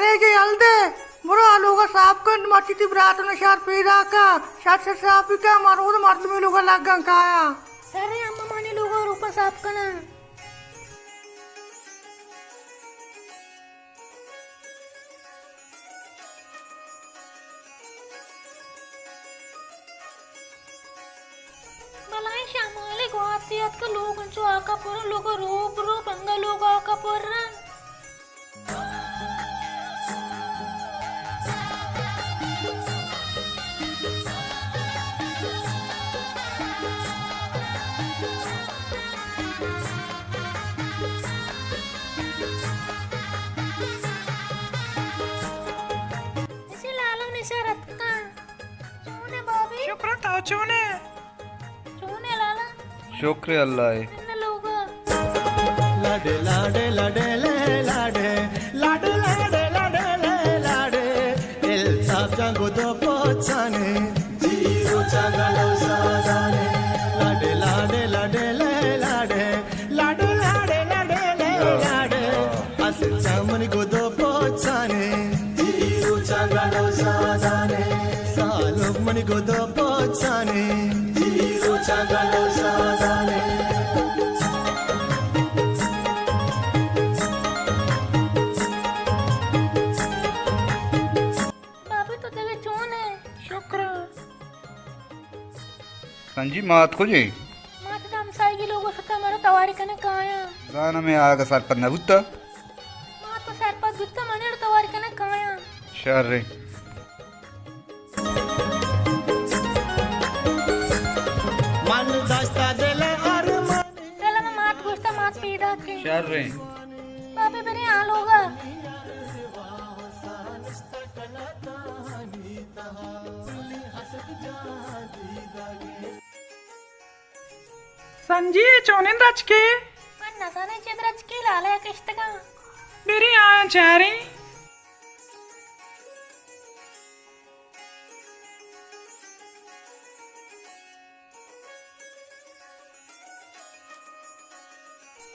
اے جے یل دے، برو آ لوگا صاف کن، مرچی تئی برات نشار پیداکا، شر شر صاف بکا، ما رود مردمی لوگا لگن کایا۔ شر ایں، اما مانی لوگا روپا صاف کناں۔ بلائیں شمالے گواتے اتکا، لوگ انچو آکا پر، لوگ روب روب انگا لوگ آکا پر۔ ایشی لالا نشار اتکاں۔ چون ئے بابی؟ شکر، تو چون ئے؟ چون ئے لالا؟ شکر اللہ ءِ۔ اناں لوگا۔ لاڈے لاڈے لاڈے لے لاڈے، لاڈے لاڈے لاڈے لے لاڈے، التاپ جاں گدو پوچانے، جیرو چاگلو سادانے۔ لاڈے لاڈے لاڈے لے لاڈے، لاڈے لاڈے لاڈے لے لاڈے، اسل چاں منی گدو پوچانے، جیرو چاگلو سادانے۔ سالوک منی گدو پوچانے، جیرو چاگلو سادانے۔ بابی تو دگہ چون ئے؟ شکر۔ سنجی، مات کجے؟ مات داں ہمساہگی لوگو شتا، مرو تواری کنگ کایاں۔ زاناں مئے آگہ سرپد نہ بوتا۔ مات تو سرپد بوتا، من اڑ تواری کنگ کایاں۔ شر ایں۔ من داشتا دل ارمان۔ چل، ہمے مات گوشتا، مات پیداک ایں۔ شر ایں۔ بابی بریں آ لوگا۔ سنجی، اے چونیں درچکے؟ من نزاناں چے درچکے، لالا کشتگاں۔ بریں آیاں چاریں۔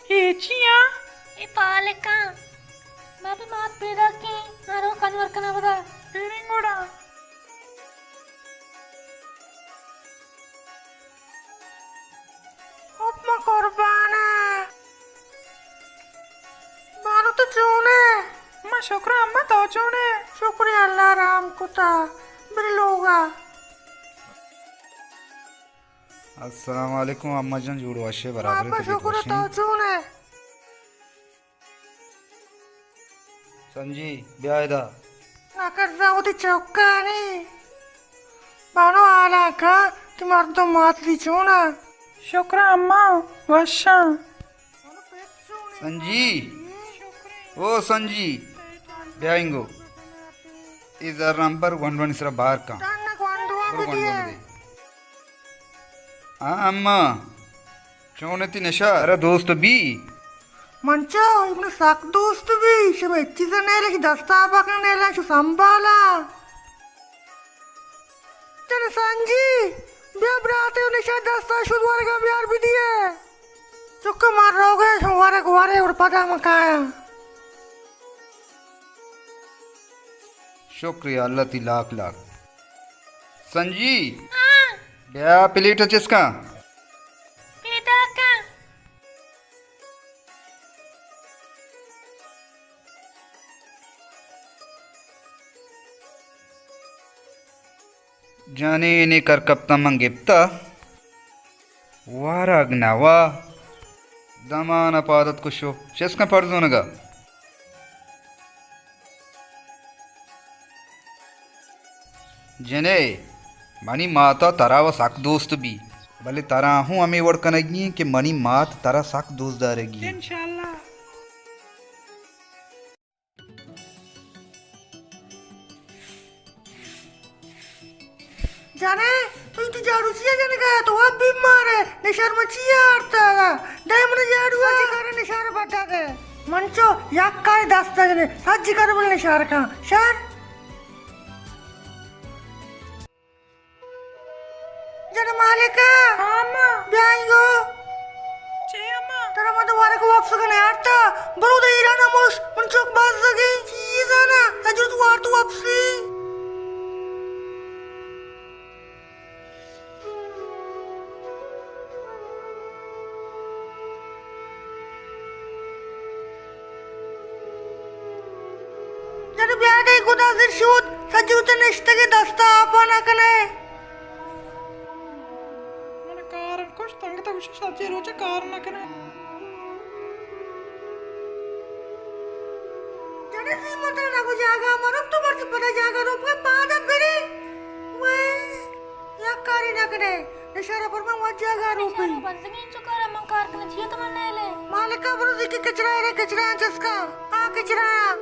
اے چی آں؟ اے پالکاں۔ بابی، مات پیداک ایں، مارو کنور کناں پدا۔ بریں گڑا۔ اپ ما قربان ءَ۔ بانو تو چون ئے؟ ما شکر اما، تو چون ئے؟ شکر اللہ رحم کتا۔ برے لوگا۔ السلام علیکم اما جان، جوڑ وش ئے، برابر ئے؟ بابا شکر، تو چون ئے؟ سنجی، بیا ادا۔ ناکر زاں وتی چکانی۔ بانو حالاں کن، تئی مردم مات دی چون ءَ؟ شکر اما، وشاں۔ سنجی، او سنجی، بیا انگو۔ اے زراں بر گونڈوانی سرا بار کن۔ برو گونڈو بدے۔ ہاں اما۔ چون ئے تئی نشار؟ ترا دوست بی؟ من چو، اے من سک دوست بی، شمے ہچ چیز نیلے، دستا بکن نیلے، شو سنبھالا۔ چل سنجی، بیا براتے نشار دستا شد ورگا بیار بدیے۔ چکا من روگے، شو ورگ ورے اور پدا من کایاں۔ شکریہ اللہ تئی لاکھ لاکھ۔ سنجی، ہاں۔ بیا پلیٹ چسکاں۔ پیداکاں۔ جنینے کر کپتاں من گپتا۔ وارگ نوا۔ دمان ءَ پاد اتک ءُ شت چست کن پرزونگ ءَ۔ جنے، منی مات ءَ ترا وَ سک دوست بی، بلے ترا ہوں ہمے وڑ کنگی ایں کہ منی مات ترا سک دوست دارگی ایں۔ انشاءاللہ۔ جانے، تو تو جاڑو چیا جنگا؟ تو اب بیمار ئے، نشار من چیا آرتا؟ دے من جاڑو، سجی کار نشار بٹا دے۔ من چو یک کار دست جنے، سجی کار من نشار کن۔ شر۔ جن مالکا۔ ہاں، اماں۔ بیا اینگو۔ چے اماں؟ ترا ما دوبارہ کو واپس کنے آرتا۔ برو دے ایران اموش، من چوک بازگی۔ چی زانا، تجربت وارت واپسی۔ جن بیادے گدا زر شود، سجوت نشتگے دستا آپا نہ کنے۔ من کار کشت، انگت گوشی شجے روچ کار نہ کنے۔ جنی سی من ترا نگو جاگا مروم، تو مرچی پدا جاگا روپ پادا بری۔ وے، یک کاری نہ کنے۔ نشارہ پر من وت جاگا روپی۔ نشارہ بزگیں چو کارا من کار کناں، چیا تو من نیلے؟ مالکا برو دیکی کچرا رے، کچرا چسکا۔ آ کچرا۔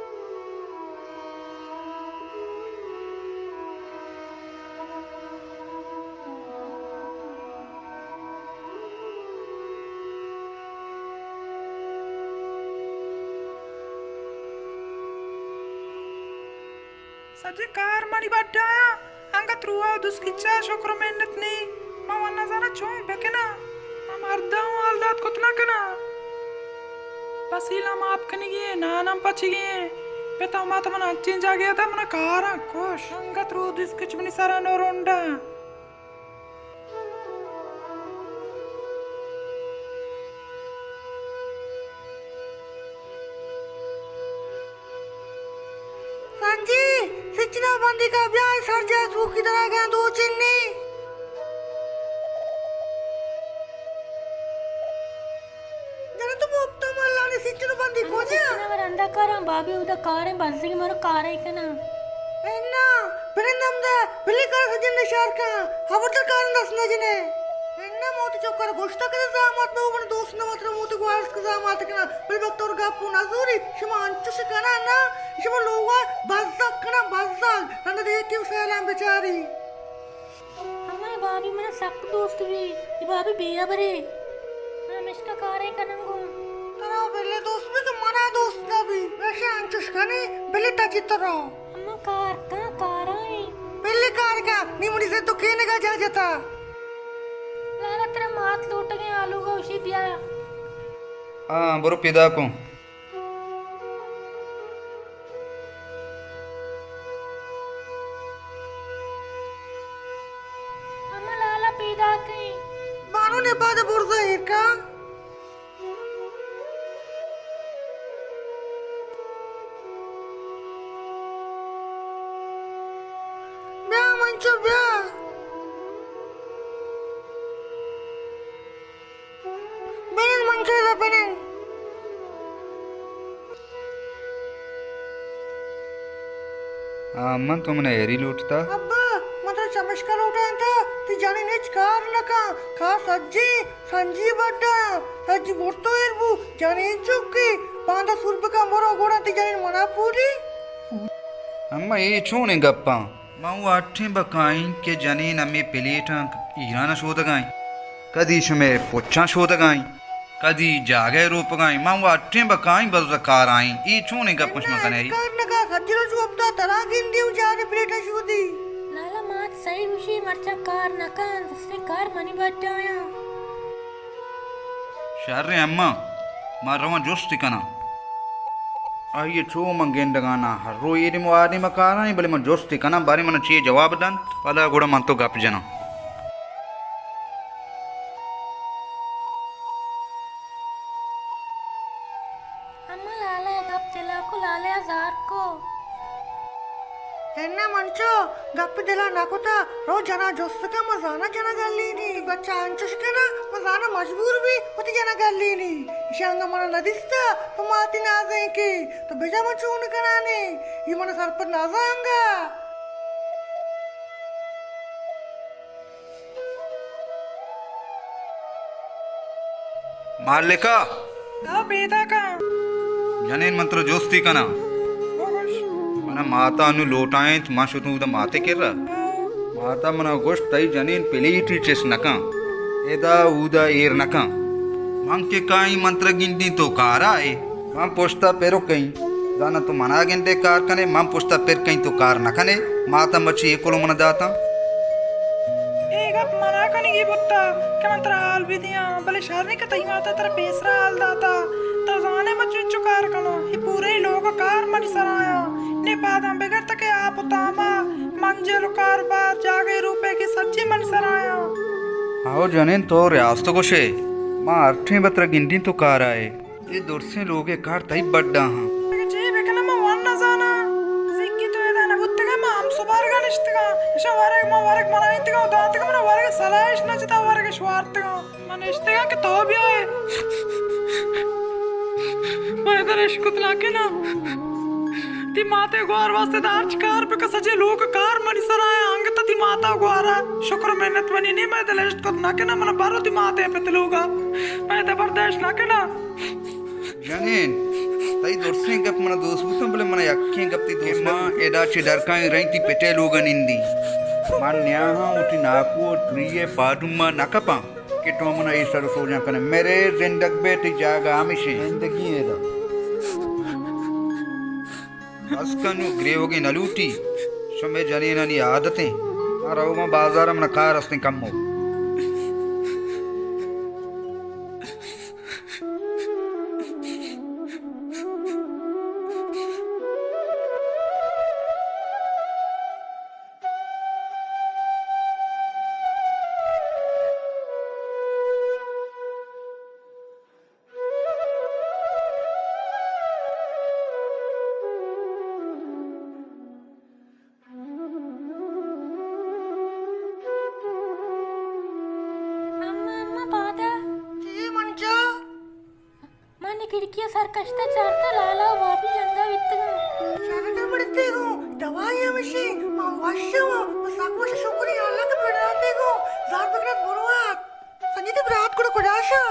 سجے کار منی بڈایا، انگت روح و دست کچا شکر و منت نی۔ من و نزاناں چون بکناں۔ من مردا ہوں حال دات کت نہ کناں۔ پسیلاں ماپ کنگی ایں، ناناں پچگی ایں۔ پت و مات من انچیں جاگہے دا، منا کاراں کش۔ انگت روح دست کچ منی سرا نو رنڈاں۔ سنجی، سچنا بندی کا بیا، سر جا سوکی درا گیا دو چنی۔ جنت مفت ملانی سچن بندی کجا؟ سچنا ورندا کاراں، بابی اودا کاریں بزگی مرو کارے کنا۔ انا، پرندم دا، بلی کار سجن نشار کا، خبر دا کار دست نجنے۔ انا موت چوکر گوشتا کہ زامات بہ من دوست نہ متر موت گوارس کہ زامات کنا، بل بکتور گپو نزوری، شما انچش کنا نا، شما لوگا بزگ کنا بزگ، رندا دیکھ کہ سیلان بچاری۔ اماں، اے بابی منا سک دوست بی، اے بابی بے ہبرے۔ ہمیشکا کارے کنن گوں۔ ترا بلے دوست بی کہ منا دوست نہ بی؟ ویشے انچش کنے، بلے تچی ترا۔ اماں، کار کن، کارائیں۔ بلے کار کن، نی منی زند تو کینگا جا جتا۔ لالا، ترا مات لوٹگیں، آلوگا اوشی بیا۔ ہاں، برو پیدا کن۔ ہما لالا پیداکیں۔ بانو نے پاد برزا ایرکا۔ بیا منچو بیا۔ بنند من چیزا بنند۔ آ، من تو من ایری لوٹتا۔ ابا، من ترا چمشکا لوٹائینتا، تی جنین ہچ کار نکن، کار سجی، سنجی بڈا، سجی برتو ایر بو، جنین چکی، باندا سور بکن برو گوڑا تی جنین منا پولی۔ اما، اے چونیں گپاں؟ من وٹیں بکائیں کہ جنین ہمے پلیٹاں ایران ء شودگائیں، کدی شمے پچاں شودگائیں، کدی جاگہ ء روپگائیں۔ من وٹیں بکائیں بزوز ء کارائیں۔ اے چونیں گپ شما کنے؟ کار نہ کا، سجی روچ وپتا ترا گندی اوں چارے پلیٹاں شودی۔ لالا مات صحیح گوشی، مرچاں کار نہ کن، دستیں کار منی بڈایاں۔ شریں اماں، ما رواں جستے کناں۔ آئی ء چو من گندگاناں، ہر رو اے نیم و آ نیم ء کارائیں، بلے من جستے کناں، باریں من چے جواب دنت، پدا گڑا من تو گپ جناں۔ اما لالا ء گپ دلا کو، لالا ء زار کو۔ انا منچو گپ دلا نہ کتا، رو جنا جست کن، من زانا جنا گلینی۔ بچہ انچش کنا، من زانا مجبور بی وتی جنا گلینی۔ ایشی انگا منا ندیستا، تو ماتی نازیں کی، تو بجا من چون کنانے، یہ منا سرپد نازا انگا۔ مالکا! ہاں، پیداکاں۔ جنین، من ترا جستی کناں۔ بگوش۔ منا ماتا انو لوٹائینت، من شتوں اودا ماتے کرا۔ ہاں۔ ماتا منا گوشت، تئی جنین پلیٹی چست نکن، ادا اودا ایر نکن۔ من کہ کائیں، من ترا گندیں تو کارا ئے۔ من پشتا پر کئیں۔ زاناں تو منا گندے کار کنے، من پشتا پر کئیں تو کار نہ کنے۔ ماتا مچی اے کلو منا داتاں۔ اے گپ منا کنگی بوتا کہ من ترا حال بدیاں، بلے شریں کہ تئی ماتا ترا پیسرا حال داتا۔ تو زانے من چنچو کار کناں، اے پورے لوگ کار منی سرایاں۔ نے پاداں بگر تکے آپ و تاما، منجل و کاروبار، جاگہے روپے کہ سجی من سرایاں۔ ہو جنین، تو راست گوشے، ما ہر ٹیم بتر گندین تو کار آئے۔ اے درسیں لوگے کار تئی بڈا ہاں۔ اگہ چے بکناں من وان نزاناں۔ زیکی تو ادا نہ بوتگا، ما ہم سبارگا نشتگاں۔ اشاں ورگ، ما ورگ بنائینتگاں و داتگاں، منا ورگ سلاہ اش نہ جتا، ورگ اش وارتگاں۔ من اشتگاں کہ تو بیائے۔ من ادا نشکت نہ کناں۔ تی ماتے گوار واسطے دا ہرچ کار بکن، سجے لوگ کار منی سرا ہے، انگت تی ماتا گوارا۔ شکر منت منی نی، من ادا نشکت نہ کناں، من برو تی ماتے پت لوگا۔ من ادا برداشت نہ کناں۔ جنین، تئی درسیں گپ منا دوست بوتن، بلے منا یکیں گپ تی دوست نہ بوت۔ ما ادا چہ درکائیں رئیں تی پتے لوگا نندیں۔ من نیاہاں وتی ناکو و تریے پادوما نہ کپاں کہ تو منا اے سر و سوجاں کنے۔ مرے زندگ بے، تئی جاگہ ہمیشیں۔ زندگی ادا۔ بس کن، نوں گریوگیں نہ لوٹی۔ شمے جنینانی عادتیں۔ ما روگاں بازار، منا کار استیں کمو۔ اماں، اماں، پادا۔ چی منجا؟ من کھڑکی ء سر کشتہ چارتہ، لالا و بابی جنگا بیتگاں۔ شرکا بڑتے گوں، دوائی ہمشی، ما وش و، ما سک وش، شکری اللہ کہ بڑاتے گوں، زار بگرات بروات۔ سنجی تی برات کڑا کجا شو؟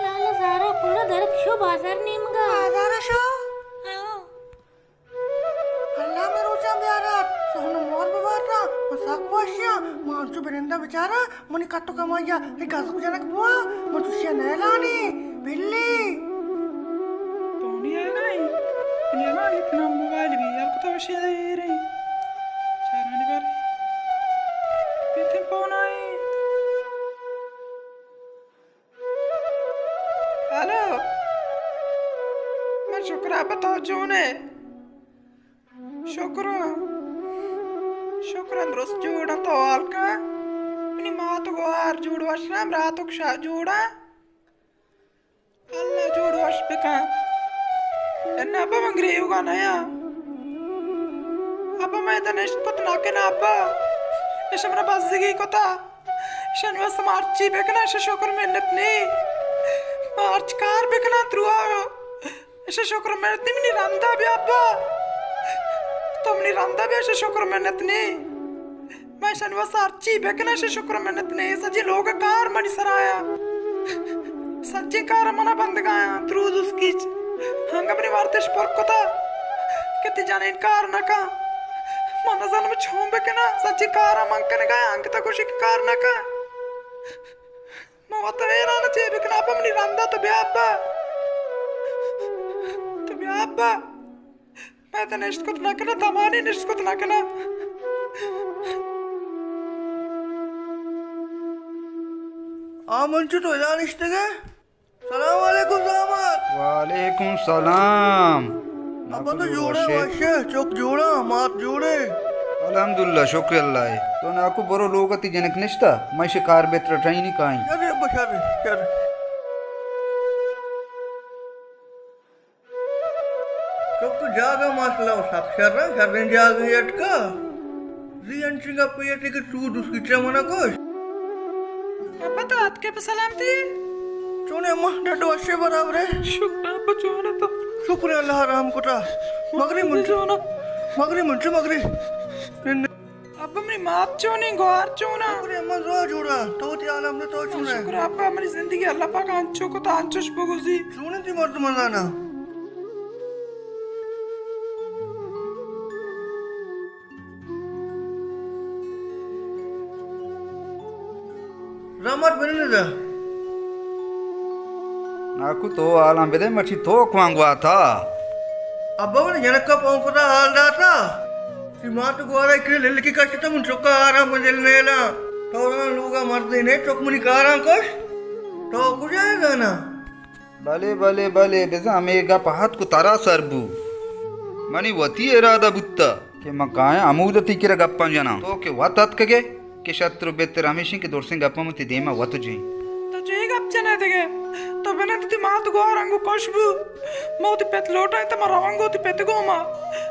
لالا زارا کڑا درک شو بازار نیمگا۔ بازار شو؟ ہاں۔ اللہ مئے روچاں بیارات، سہن و مور بباتاں، من سک وشیاں، من انچو برندہ بچاراں، منی کت و کمائیا اے گزگ جنک بوا، من چوشیا نیلانی، بلی۔ پونی آئے نائی، منی انا اتنا موبائل بھی یار کتا وشی دے رہے۔ چارانی بارے۔ پیتن پون آئی۔ ہلو، من شکر ابا، تو چون ئے؟ شکر، شکر درست جوڑ آں، تو حال کن۔ منی مات گوار جوڑ وش آں، براتک شا جوڑ آں۔ اللہ جوڑ وش بکن۔ انا ابا من گریوگا نیاں۔ ابا من ادا نشت کت نہ کناں ابا۔ اش منا بزگی کتا۔ اشانی واسطہ ما ہرچی بکناں، اشی شکر منت نی۔ ما ہرچ کار بکناں، دروا۔ اشی شکر منت نی، منی رندا بیا ابا۔ تو منی رندا بیا، اشی شکر منت نی۔ ما اشانی واسطہ ہرچی بکناں، اشی شکر منت نی۔ سجی لوگ کار منی سرایا۔ سجی کار منا بندگایا۔ درود اس کیچ۔ ہنگا منی وارتش پر کتا کہ تی جنین کار نہ کن۔ من نزانم چون بکناں، سجی کارا من کنگا، انگتا گوشی کہ کار نہ کن۔ من وت حیران چے بکناں، ابا منی رندا تو بیا ابا۔ تو بیا ابا۔ من ادا نشت کت نہ کناں، دمانے نشت کت نہ کناں۔ آ منچو تو ادا نشتگے؟ سلام علیکم زامات۔ وعلیکم سلام۔ ابا تو جوڑے؟ وشے؟ وشے، چک جوڑا، مات جوڑے؟ الحمدللہ، شکر اللہ ہے۔ تو ناکو برو لوگ تی جنک نشتا، میں شکار بیتر ٹھائی نہیں کائیں۔ شر ابا، شر، شر۔ چک تو جاگہ ماشاءاللہ سک شر، شریں جاگہ اٹکا۔ زی انچیں گپے اٹی کہ تو دوستی چہ منا کش۔ ابا تو اتکے پہ سلامتی؟ چونے اماں، ڈڈ وشے برابرے؟ شکر ابا، چونے تو؟ شکر اللہ رحم کتا۔ مگری منچ۔ چونا؟ مگری منچ، مگری۔ ابا منی مات چونیں، گوار چونا؟ شکر اماں، زوا جوڑا۔ تو وتی حال ہم تو چونے؟ شکر ابا، منی زندگی اللہ پاک انچو کتا، انچوش بگوزی۔ چونے تی مرد مزانا؟ زحمت بنند۔ ناکو تو حالاں بدے، مرچی تو کوان گواتا؟ ابا من جنکا پون کتا، حال داتا۔ تی مات گوارا اکلی للکی کشتا، من چکا آرام من دل نیلا۔ تو لوگا مردے نے، چک منی کاراں کش۔ تو کجا ہے زانا؟ بلے، بلے، بلے، بزاں ہمے گپ اتک و ترا سر بو۔ منی وتی ارادہ بوتہ کہ من کایاں ہمود ءَ تئی کرا گپاں جناں۔ تو کہ وت اتکگ ئے کہ شتر و بہتر ہمیش انت کہ درسیں گپاں من تئی دیما وت جیں۔ تو چے گپ جنئے دگہ؟ تو بنند تئی مات گوار انگو خوش بو۔ من وتی پت لوٹاں تہ من رواں گوں وتی پت گوما۔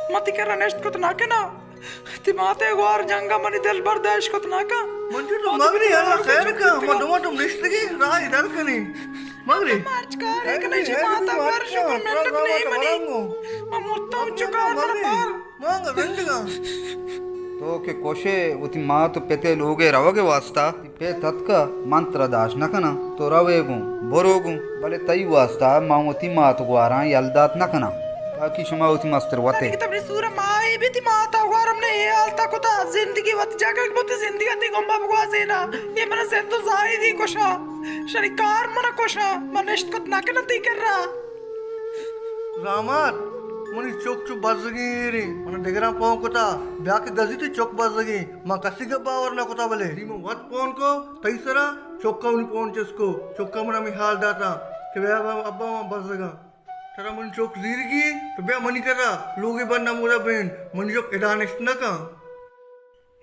من تئی کرا نشت کت نہ کناں۔ تئی مات ءِ گوار جنگ ءَ منی دل برداشت کت نہ کن۔ من چو تو مگری، اللہ خیر کن، ما دوما تو نشتگیں، راہ در کنیں۔ مگری۔ مرچ کارے کنے چی مات ءِ گوار شکر منت نہیں منی۔ ما مرتاں چکار من بار۔ مانگا رنڈگاں۔ تو کہ کوشے وتی مات و پت ءِ لوگ ءَ روگ ءِ واسطہ، تئی پت اتکا من ترا داشت نہ کناں۔ تو روے گوں، برو گوں، بلے تئی واسطہ من وتی مات گواراں یل دات نہ کناں۔ باقی شما وتی مستر وت ئے۔ تنی کہ تبری سور ماہی بھی تئی مات گوار ہم نے اے حالتا کتا، زندگی وت جاگہ بوتی زندگی تئی گمبا بگوازینا۔ یہ من زندو زاہدی کشا، شری کار من کشا، من نشت کت نہ کناں تئی کرا۔ زامات، منی چک چو بزگیں ایریں، من دگراں پون کتا، بیا کہ گزی تئی چک بزگیں، من کسی گپ باور نہ کتا، بلے دی من وت پون کو، تئی سرا چکا منی پون چست کو، چکا من ہمیں حال داتا کہ بیا ابا، ابا من بزگاں۔ ترا من چک زیرگی، تو بیا منی کرا، لوگے بند ہمودا بین، منی چک ادا نشت نہ کن۔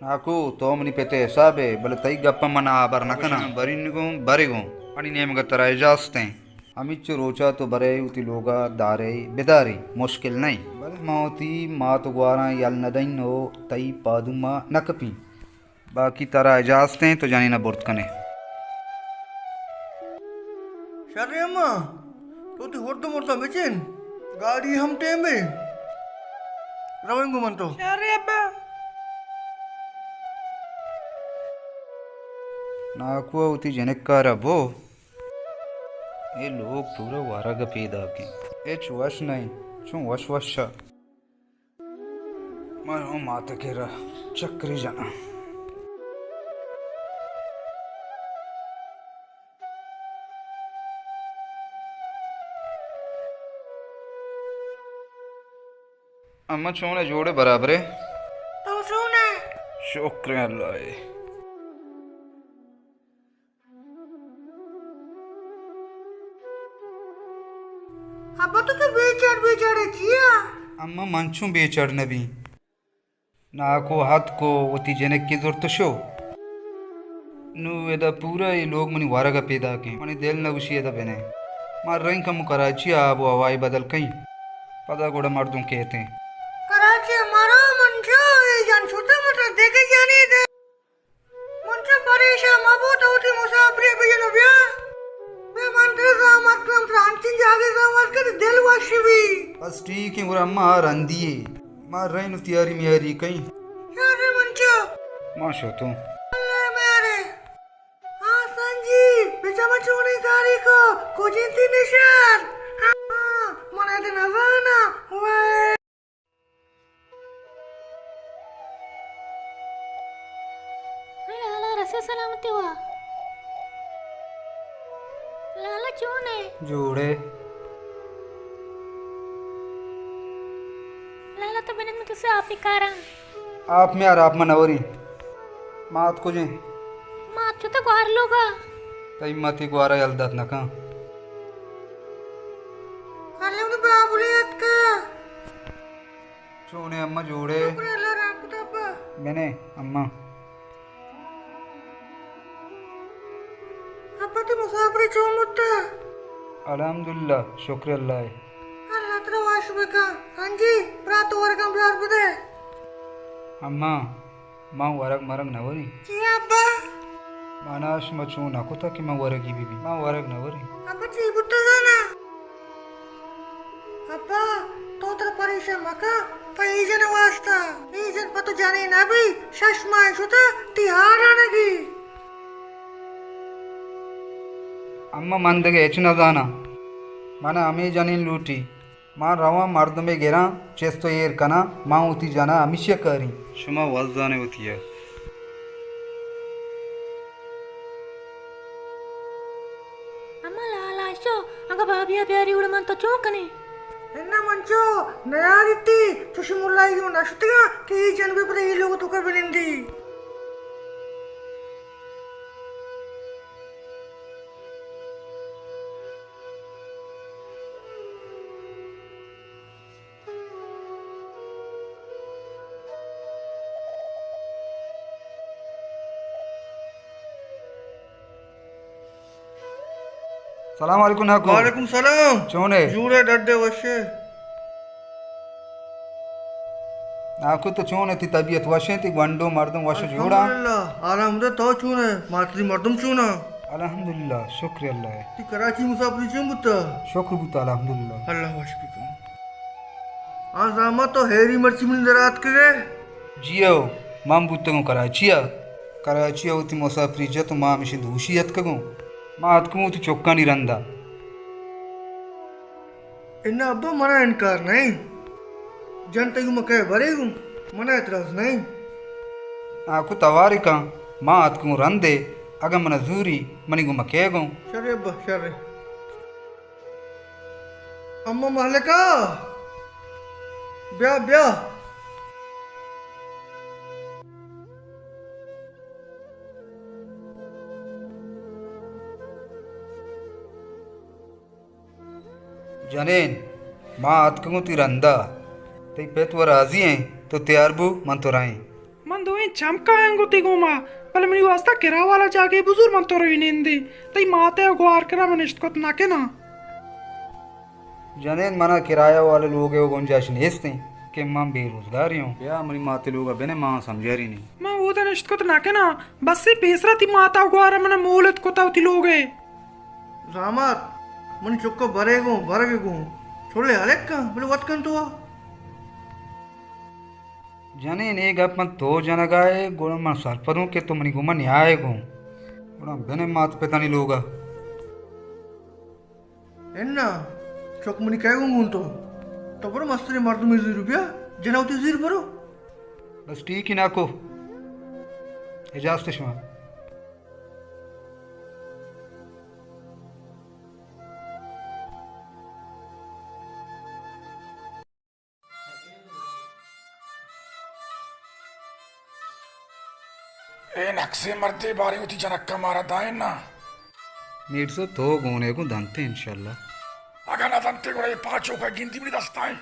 ناکو، تو منی پت ءِ حساب ئے، بلے تئی گپ ءَ من ہبر نہ کناں۔ برین گوں، برے گوں۔ منی نیمگ ءَ ترا اجازت ایں۔ ہمیچو روچ ءَ تو برئے وتی لوگ ءَ دارئے، بدارئے، مشکل نہ ایں۔ بلے من وتی مات ءُ گواراں یل نہ دئیں ءُ تئی پادو ما نہ کپیں۔ باقی ترا اجازت ایں، تو جنین ءَ برت کن ئے۔ شریں اماں، تو وتی ہرد ءُ مرد ءَ بچین، گاڑی ہم ٹیم ایں۔ رویں گوں من تو۔ شریں ابا۔ ناکو ءَ وتی جنک ءَ را بو۔ اے لوگ پورا ورگ ءَ پیداک ایں۔ ہچ وش نہ ایں، چون وش وش ءَ۔ من ہوں مات ءِ کرا چکری جناں۔ اماں چون ئے، جوڑ ئے، برابر ئے؟ تو چون ئے؟ شکر اللہ ءَ۔ ابا تو کہ بے چاڑ بے چاڑ ئے چیا؟ اماں من چون بے چاڑ نہ بیں۔ ناکو اتک ءُ وتی جنکے زرت ءُ شو۔ نوں ادا پورا اے لوگ منی ورگ ءَ پیداک ایں۔ منی دل نہ گوشی ادا بنئے۔ ما رئیں کمو کراچی ءَ آب ءُ ہوائے بدل کئیں۔ پدا گڑا مردم کیت ایں۔ کراچی ءَ مرو من چو اے جن شتہ مطلب دگہ جنے دے۔ من چو پریشان مبو، تو وتی مسافری بجن ءُ بیا۔ بیا من ترا زامات کناں، ترا انچیں جاگہے زامات کناں کہ دل وش بی۔ بس ٹھیک ایں، گڑا اماں آ رندی اے۔ ما رئیں ءُ تیاری میاری کئیں۔ شر من چو۔ ما شتوں۔ اللہ میارے۔ ہاں سنجی، بچا ما چونیں کارے کو، کجیں تئی نشار؟ ہاں، من اد نزاناں۔ وے۔ اے لالا، رسے سلامتی وا۔ لالا چون ئے؟ جوڑ ئے۔ لالا تو بنند، من تئی سے آپے کاراں۔ آپ میار، آپ من نوریں۔ مات کجیں؟ مات چو تو گوار لوگا۔ تئی ماتے گوارا یل دات نکاں۔ الم بابلے اتکا۔ چونے اماں، جوڑے؟ شکر اللہ، رحم کتا ابا۔ بنے اماں۔ ابا تئی مسافری چون بوتا؟ الحمدللہ، شکر اللہ ءَ۔ اللہ ترا وش بکن۔ سنجی، برات ورگاں بیار بدے۔ اماں، من ورگ مرگ نہ وریں۔ چیا ابا؟ مانا شما چون نہ کتا کہ من ورگی بہ بیں۔ من ورگ نہ وریں۔ ابا چی بوتا زانا؟ ابا، تو ترا پریشان مکن، پہ اے جن واسطہ۔ اے جن پہ تو جنین نہ بی، شش ماہ شتا، تئی حال آنگی۔ اما من دگہ ہچ نہ زاناں۔ من ہمے جنین لوٹی۔ من رواں مردمے گراں، چست ءُ ایر کناں، من وتی جناں ہمیشی ءَ کاریں۔ شما وت زانے وتی ءَ۔ اما لالا شو، اگاں بابی ءَ بیاری گڑا من تو چون کنیں؟ اناں من چو نیاریتی، چوشی ملائی گوں نشتگاں کہ اے جن بہ پدا اے لوگ توکا بنندی۔ سلام علیکم ناکو۔ وعلیکم سلام۔ چون ئے؟ جوڑ ئے، ڈڈ ئے، وش ئے؟ ناکو تو چون ئے؟ تئی طبیعت وش انت؟ تئی گونڈو مردم وش جوڑ انت؟ الحمدللہ، آرام دے۔ تو چون ئے؟ ماتری مردم چون انت؟ الحمدللہ، شکر اللہ ءِ۔ تئی کراچی مسافری چون بوتا؟ شکر بوتا، الحمدللہ۔ اللہ وش بکن۔ آ زامات، تو ہیری مرچی منی در آتکگ ئے؟ جی ہو، من بوتگوں کراچی ءَ۔ کراچی ءَ وتی مسافری جت ءُ ما ہمشی دوشی اتکگوں۔ ما اتکگوں وتی چکانی رند ءَ۔ انا ابا، منا انکار نہ انت۔ جن تئی گوما کئے برے گوں، منا اعتراض نہ انت۔ آکو توارے کن، ما اتکگوں رندے، اگاں منا زوری، منی گوما کئے گوں۔ شر ابا، شر۔ اما مہلکہ، بیا، بیا۔ جنین، ما آتکگوں تئی رندا۔ تئی پت و راضی ایں، تو تیار بو، من تو رئیں۔ من دوئیں چم کایاں گوں تئی گوما، بلے منی واسطہ کرایہ والا جاگہے بزور، من تو روی نندیں۔ تئی ماتے و گوار کناں، من اشت کت نہ کناں۔ جنین، منا کرایہ والے لوگے و گنجائش نیست ایں کہ من بے روزگاری اوں۔ بیا منی ماتے لوگا بنے، ما سمجھاری نہیں۔ من اودا نشت کت نہ کناں، بس اے پیسرا تئی ماتا و گوارا منا مولت کتا وتی لوگے۔ زامات، منی چکا برے گوں، برگ گوں۔ چلے ہلک کن، بلے وت کن تو آ۔ جنین، اے گپ من تو جنگا ئے، گڑا من سرپدوں کہ تو منی گوما نیائے گوں۔ گڑا بنے مات پتانی لوگا۔ انا، چک منی کئے گوں گوں تو؟ تو برو مستریں مردمے زیر بیا، جنا وتی زیر برو۔ بس ٹھیک ہے ناکو، اجازت شما۔ اے نکسیں مردے، باریں وتی جنکا مارا دائیں نا۔ میرزا تو گونے گوں دنتے انشاءاللہ۔ اگاں نہ دنتے گڑا اے پاچوکا گندی منی دستائیں۔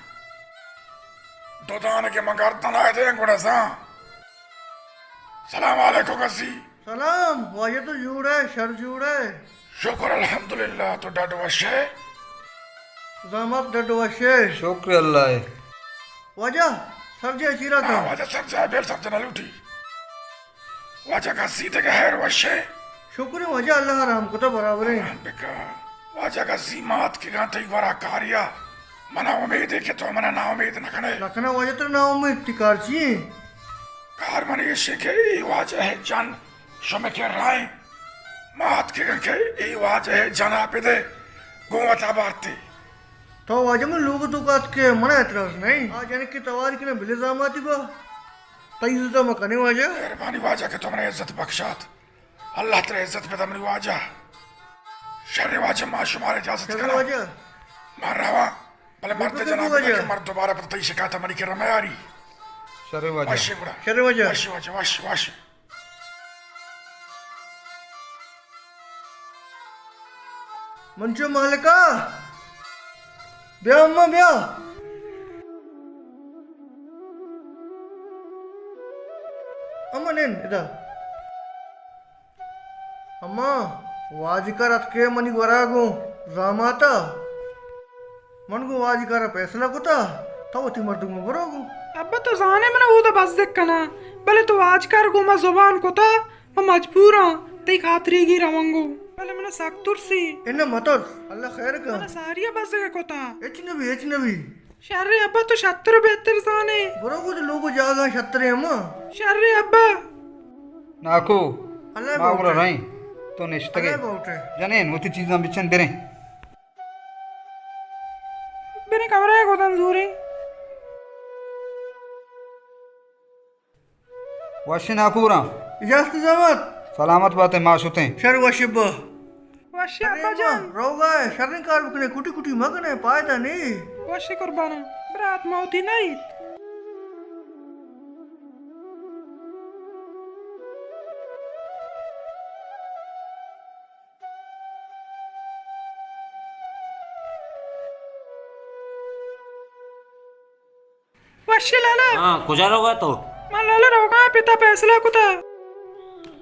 دو دانگے من گردن آئے دیں گڑا زاں۔ سلام علیکم گسی۔ سلام، واجہ تو جوڑ ئے، شر جوڑ ئے؟ شکر الحمدللہ، تو ڈڈ وش ئے؟ زامات ڈڈ وش ئے؟ شکر اللہ ئے۔ واجہ، سر جائے چیرا نا، کن۔ واجہ سر جائے، بیر سر جنا لوٹی۔ واجہ گسی دگہ خیر وش ئے؟ شکر ئے واجہ، اللہ رحم کتا برابر ئے۔ رحم بکا۔ واجہ گسی مات کہ گاں تئی گورا کاریا، منا امید ئے کہ تو منا ناامید نہ کنے۔ نہ کناں واجہ، ترا ناامید، تئی کار چی ایں؟ کار من ایش ایں کہ اے واجہ ءِ جن شمئے کرا ایں۔ ما اتکگاں کہ اے واجہ ءِ جنا بدئے، گوں وتا بارتے۔ تو واجہ من لوگ توکا اتکئے، منا اعتراض نہ ایں۔ آ جنک کہ تواری کناں، بلے زاماتی با۔ تئی عزتا ما کنیں واجہ۔ مہربانی واجہ کہ تو منا عزت بخشات۔ اللہ ترا عزت بدہ منی واجہ۔ شر واجہ، ما شمارا اجازت کناں۔ شر واجہ۔ ما رواں، بلے مرد جناب واجہ۔ کہ مرد دوبارہ پہ تئی شکایت منی کرا میاری۔ شر واجہ۔ وش گڑا۔ شر واجہ۔ وش واجہ، وش، وش۔ منچو مالکا، بیا اماں بیا۔ اماں نین ادا۔ اماں، واجکار اتکے منی گورا گوں زاماتا۔ من گوں واجکارا فیصلہ کتا، تو وتی مردم برو گوں۔ ابا تو زانے من اودا بزدک کناں، بلے تو واجکار گوں ما زبان کتا، من مجبوراں تئی خاطریگی رواں گوں۔ بلے من سک ترسی۔ اناں مترس، اللہ خیر کن۔ من ساریا بزدک کتا۔ ہچ نبی، ہچ نبی۔ شر ابا، تو شتر و بہتر زانے۔ برو گوں تو لوگ و جاگہ شتر اما۔ شر ابا۔ ناکو، اللہ ما گڑا رئیں، تو نشتگے۔ اللہ باوٹے۔ جنین، وتی چیزاں بچن بریں۔ بریں کمرہ گودن زوریں۔ وش ناکوراں۔ اجازت زحمت۔ سلامت باتے، ما شتیں۔ شر وش با۔ وش ابا جان۔ روگا ہے، شریں کار بکنے، کٹی کٹی مکنے، پائدہ نہیں۔ وش قرباناں، برات موتی نہیں۔ وشی لالا۔ ہاں، کجا روگا تو؟ من لالا روگا، پتا فیصلہ کتا۔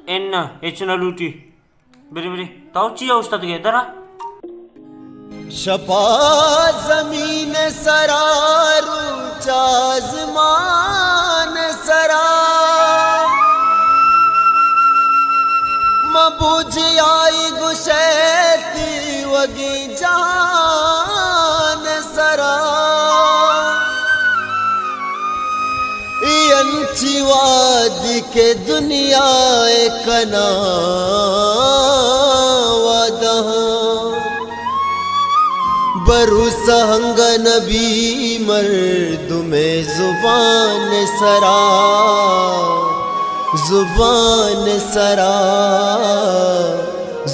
اناں، ہچ نہ لوٹی۔ برے، برے، تو چیا اوشتاتگے؟ درا۔ شپا زمین سرا، روچ آزمان سرا، مبوج آئی گشے تیوگیں جان سرا۔ اے انچی وہدی کہ دنیا ء کناں وعدہ، بھروسہ انگہ نبی مردم ء زبان سرا، زبان سرا،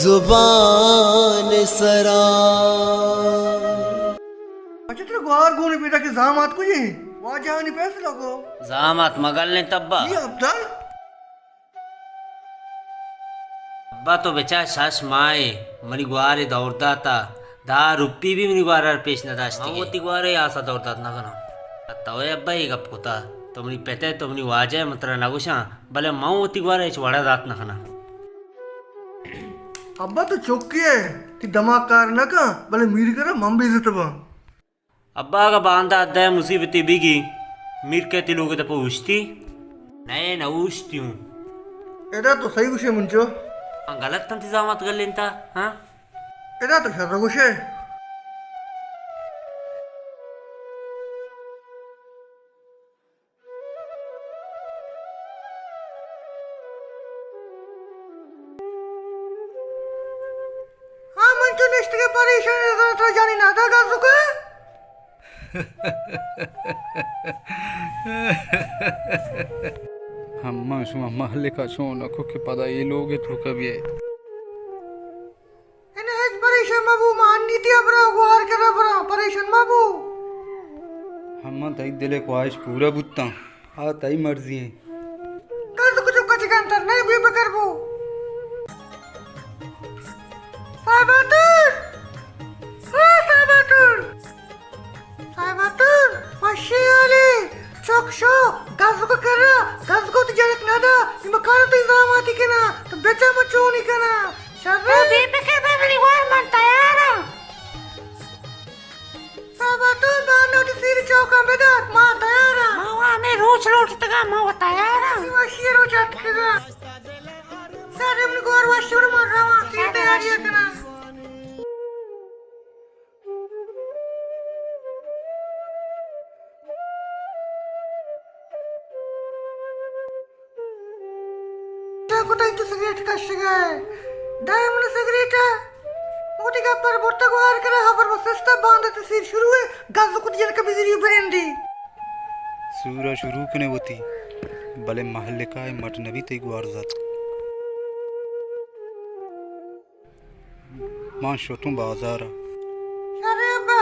زبان سرا۔ اچھا، ترا گوہار گون پیدا کہ زامات کجے؟ واجہانی فیصلہ کو۔ زامات مگل انت ابا۔ اے ابدال؟ ابا تو بچار، شش ماہ منی گوہارے دور داتا، دہ روپی بھی منی گوہارا پیش نہ داشتی۔ من وتی گوہارے آسا دور دات نہ کناں۔ تو اے ابا اے گپ کتا، تو منی پت ئے، تو منی واجہ ئے، من ترا نہ گوشاں، بلے من وتی گوہارا ہچ وڑا دات نہ کناں۔ ابا تو چکے ئے، تی دماغ کار نہ کن، بلے میر کرا من بے عزت باں۔ ابا اگاں باندا دہ مصیبتے بیگی، میر کئے تی لوگ دپا اوشتی؟ نئے، نہ اوشتی اوں۔ ادا تو صحیح گوشے منچو۔ آ غلط تنتی زامات گلینتا، ہاں؟ ادا تو شر گوشے۔ ہاں، من چو نشتگے پریشان، ترا جانی نہ دا گزوکا۔ ہم من شما مہلکا چون کو کہ پدا اے لوگ توکا بیئے۔ اناں ہچ پریشان مبو، ما انی تئی ہبرا گوہار کرا براں، پریشان مبو۔ ہم من تئی دل ء خواہش پورا بوتاں، آ تئی مرضی انت۔ گزوک چکا چہ کمتر نئے، بے فکر بو۔ صاحباتون! او صاحباتون! صاحباتون، وشی حالی، چک شو، گزوک کرا، گزوک تو جنک ندا، اے مکان تئی زاماتی کنا، تو بچا ما چونی کنا، شر؟ تو بے فکر بے منی گوار، من تیاراں۔ صاحباتون، باندا وتی سیر چوکاں بدار، ما تیاراں۔ ما وا ہمے روچ لوٹتگاں، ما وا تیاراں۔ وشی روچ اتکگا۔ شر منی گوار، وشی، ما رواں، سیر تیاری کناں۔ چا کتا انچو سگریٹ کشگا ئے؟ دائم نے سگریٹ ء وتی گپ ء برتگ، گوہار کرا، ہبر بس سستا، باندا تئی سیر شروع ہے، گز کت جنک بزری برندی۔ سورا شروع کنے وتی، بلے مہلکا ء مٹ نبی تئی گوار زات۔ من شتوں بازار ء۔ شریں ابا۔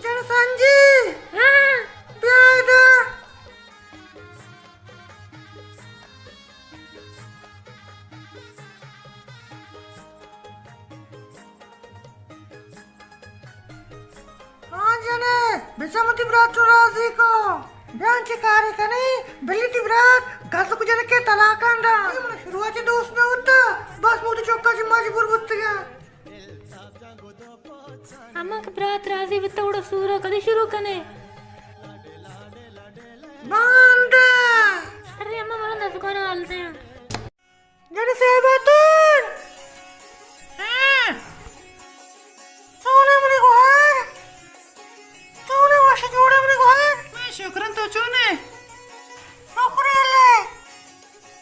جن سنجی! ہاں؟ بیا ادا۔ ہاں جنے، بچم وتی برات چو راضی کو۔ بیان چہ کارے کنے، بلی تی برات گزک جنکے طلاقان دا۔ من شروع چہ دوست نہ ہوتا، بس موتی چوکا چہ مجبور بوتگا۔ اما کہ برات راضی بیتا، گڑا سورا کدی شروع کنے؟ باندا۔ ارے اما، من دزگانا حال دیاں۔ جنی صاحباتون! ہاں۔ چون ئے منی گوہار؟ چون ئے، وش جوڑ ئے منی گوہار؟ من شکرن، تو چون ئے؟ شکر اللہ۔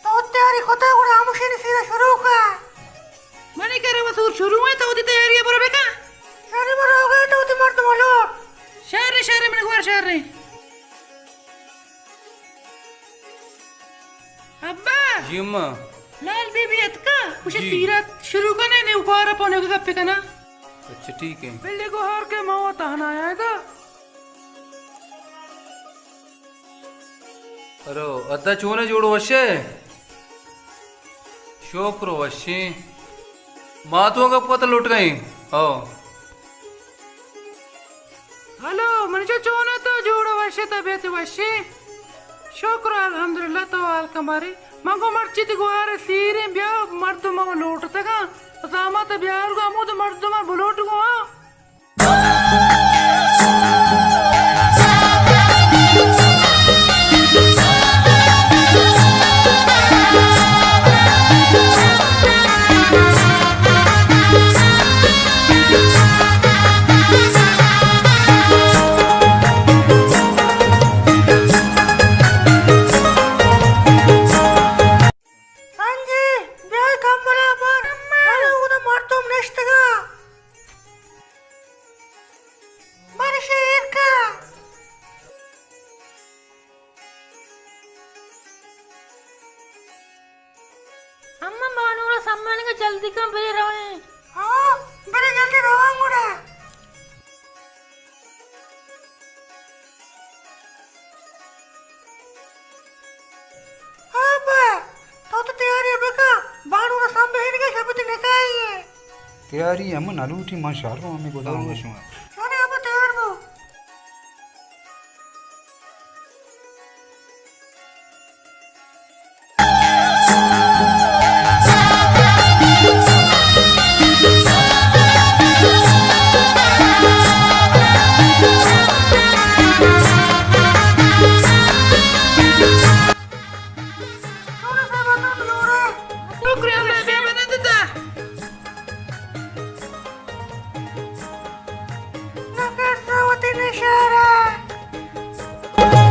تو تیاری کتا، گڑا ہمشی نی سیرا شروع کا۔ منی کرا وسور شروع ہے، تو وتی تیاری برو بکا۔ شری برو گئے تو وتی مردم لوٹ۔ شر، شر منی گوہار، شر۔ ابا! جی اماں۔ لال بی بی اتکا، گوشے جی۔ سیرت شروع کنے، نے اوکارا پونے گپے کنا۔ اچھا، ٹھیک ہے۔ بلے گوہار کے ما تہنا آیا دا۔ ارو، ادا چونے جوڑ وشے؟ شکر وشیں۔ ما تو گپ کت لوٹ گئیں۔ او۔ ہلو، منی چو چون ئے تو؟ جوڑ ئے، وش ئے، طبیعت وش ئے؟ شکر الحمدللہ، تو حال کماری۔ من گو مرچی تی گوار سیریں، بیا مردم لوٹتگاں۔ زامات بیار گو ہمود مردم بلوٹ گو، ہاں۔ سنگی، بیا کمبلا بر۔ ہلو، اودا مردم نشتگا۔ بر شیر کا۔ اما بانور سمانگا جلدی کن، برے رویں۔ ہاں، برے جلدی روان گڑا۔ ہاں با، تو تو تیاری بکا، بانور سمبہینگا، شپتی نکائی ہے۔ تیاری ہم نہ لوٹی، من شہر رو ہمیں گودام۔ شما۔ ارے ابا تیار بو۔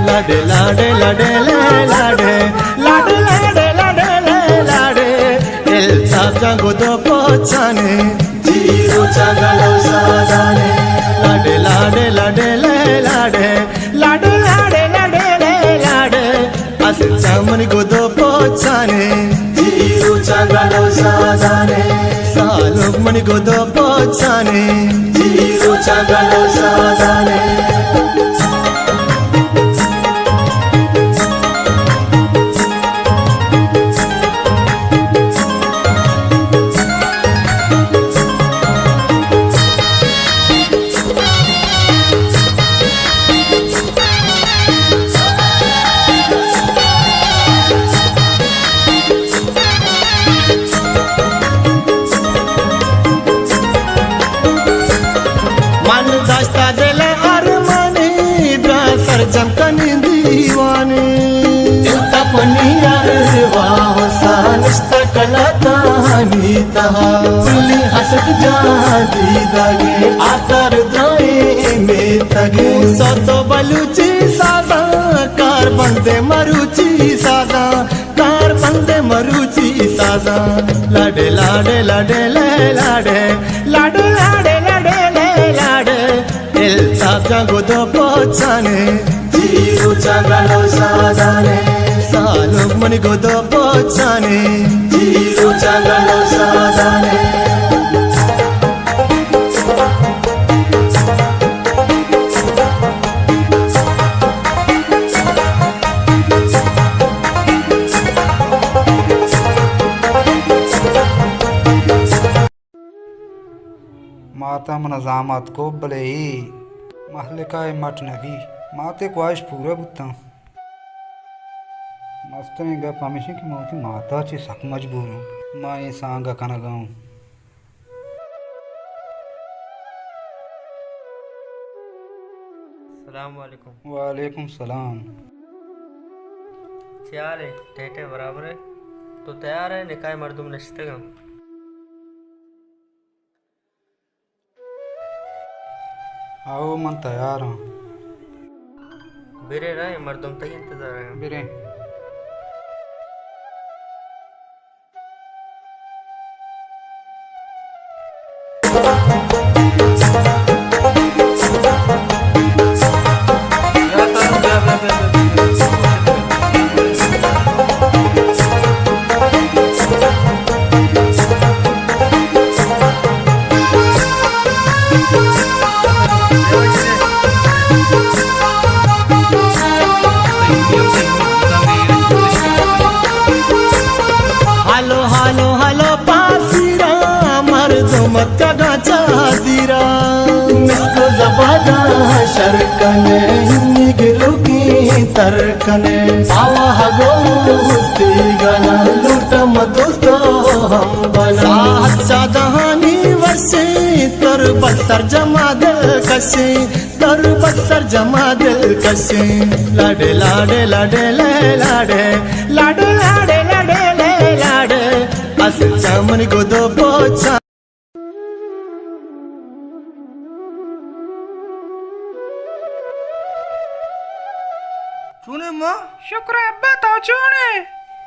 لاڈے لاڈے لاڈے لے لاڈے، لاڈے لاڈے لاڈے لے لاڈے، الطاف جان گدو پوچانے، جیرو چاگلو سادانے۔ لاڈے لاڈے لاڈے لے لاڈے، لاڈے لاڈے لاڈے لے لاڈے، اسل چمن گدو پوچانے، جیرو چاگلو سادانے۔ سالوک منی گدو پوچانے، جیرو چاگلو سادانے۔ من داشتا دل ارمانی، بیا سرجم کنی دیوانی۔ دل تپنی ارواح سانشت کلتانی تہا۔ کلی حسد جان دیدگے، آتر دائیں میتگے۔ سوت و بلوچی سازاں، کار بندے مروچی سازاں۔ کار بندے مروچی سازاں۔ لاڈے لاڈے لاڈے لے لاڈے، لاڈے لاڈے لاڈے لے لاڈے، الطاف جان گدو پوچانے، جیرو چاگلو سادانے۔ سالوک منی گدو پوچانے، جیرو چاگلو سادانے۔ ماتا منا زامات کو، بلے اے مہلکا اے مٹ نبی۔ ماتے خواہش پورا بوتاں۔ مستریں گپ ہمیش انت کہ ما وتی ماتا چہ سک مجبور اوں۔ ما اے سانگ ء کنگ ء اوں۔ السلام علیکم۔ وعلیکم سلام۔ چے حال ہے؟ ٹیٹے برابر ہے؟ تو تیار ہے؟ نکاح مردم نشتگ انت۔ آؤ، من تیار آں۔ برے رئیں، مردم تئی انتظار ء انت۔ بریں۔ ہلو، ہلو، ہلو، پاسیرا، مردم اتکگاں چادیرا۔ مسک و زباداں شر کنے، ہنی گروکی تر کنے ساہ گو مستی گنا لوٹم دوستو ہم بنا۔ ساہ سادہانی وشیں تر بسر جما دل کشیں، تر بسر جما دل کشیں۔ لاڈے لاڈے لاڈے لے لاڈے، لاڈے لاڈے لاڈے لے لاڈے، اس چامن گدو پوچا۔ چونیں ما؟ شکر ابا، تو چونیں؟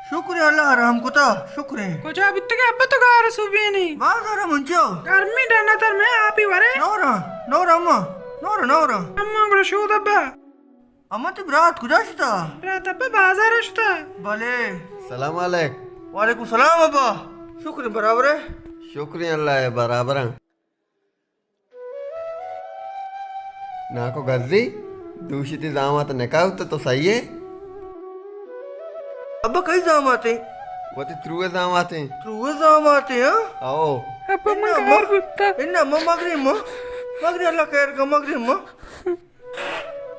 شکر اللہ رحم کتا، شکر۔ کجا بیتگے ابا تو گار سوبینی؟ بازار منچو۔ گرمی ڈنا تر میں آپی ورے۔ نورا، نورا اما، نورا، نورا۔ اما گڑا شود ابا۔ اما، تئی برات کجا شتا؟ برات ابا بازار شتا۔ بلے۔ سلام علیک۔ وعلیکم سلام ابا۔ شکر برابر ہے۔ شکر اللہ ہے برابر ہیں۔ ناکو گزی، دوشی تئی زامات نکاح تو، تو صحیح ہے؟ ابا کئی زامات ہیں؟ وتی تروے زامات ہیں۔ تروے زامات ہیں، ہاں؟ او۔ ابا من اما، گار بوتا۔ انا اما مگری اما۔ مگری اللہ خیر کا مگری اما۔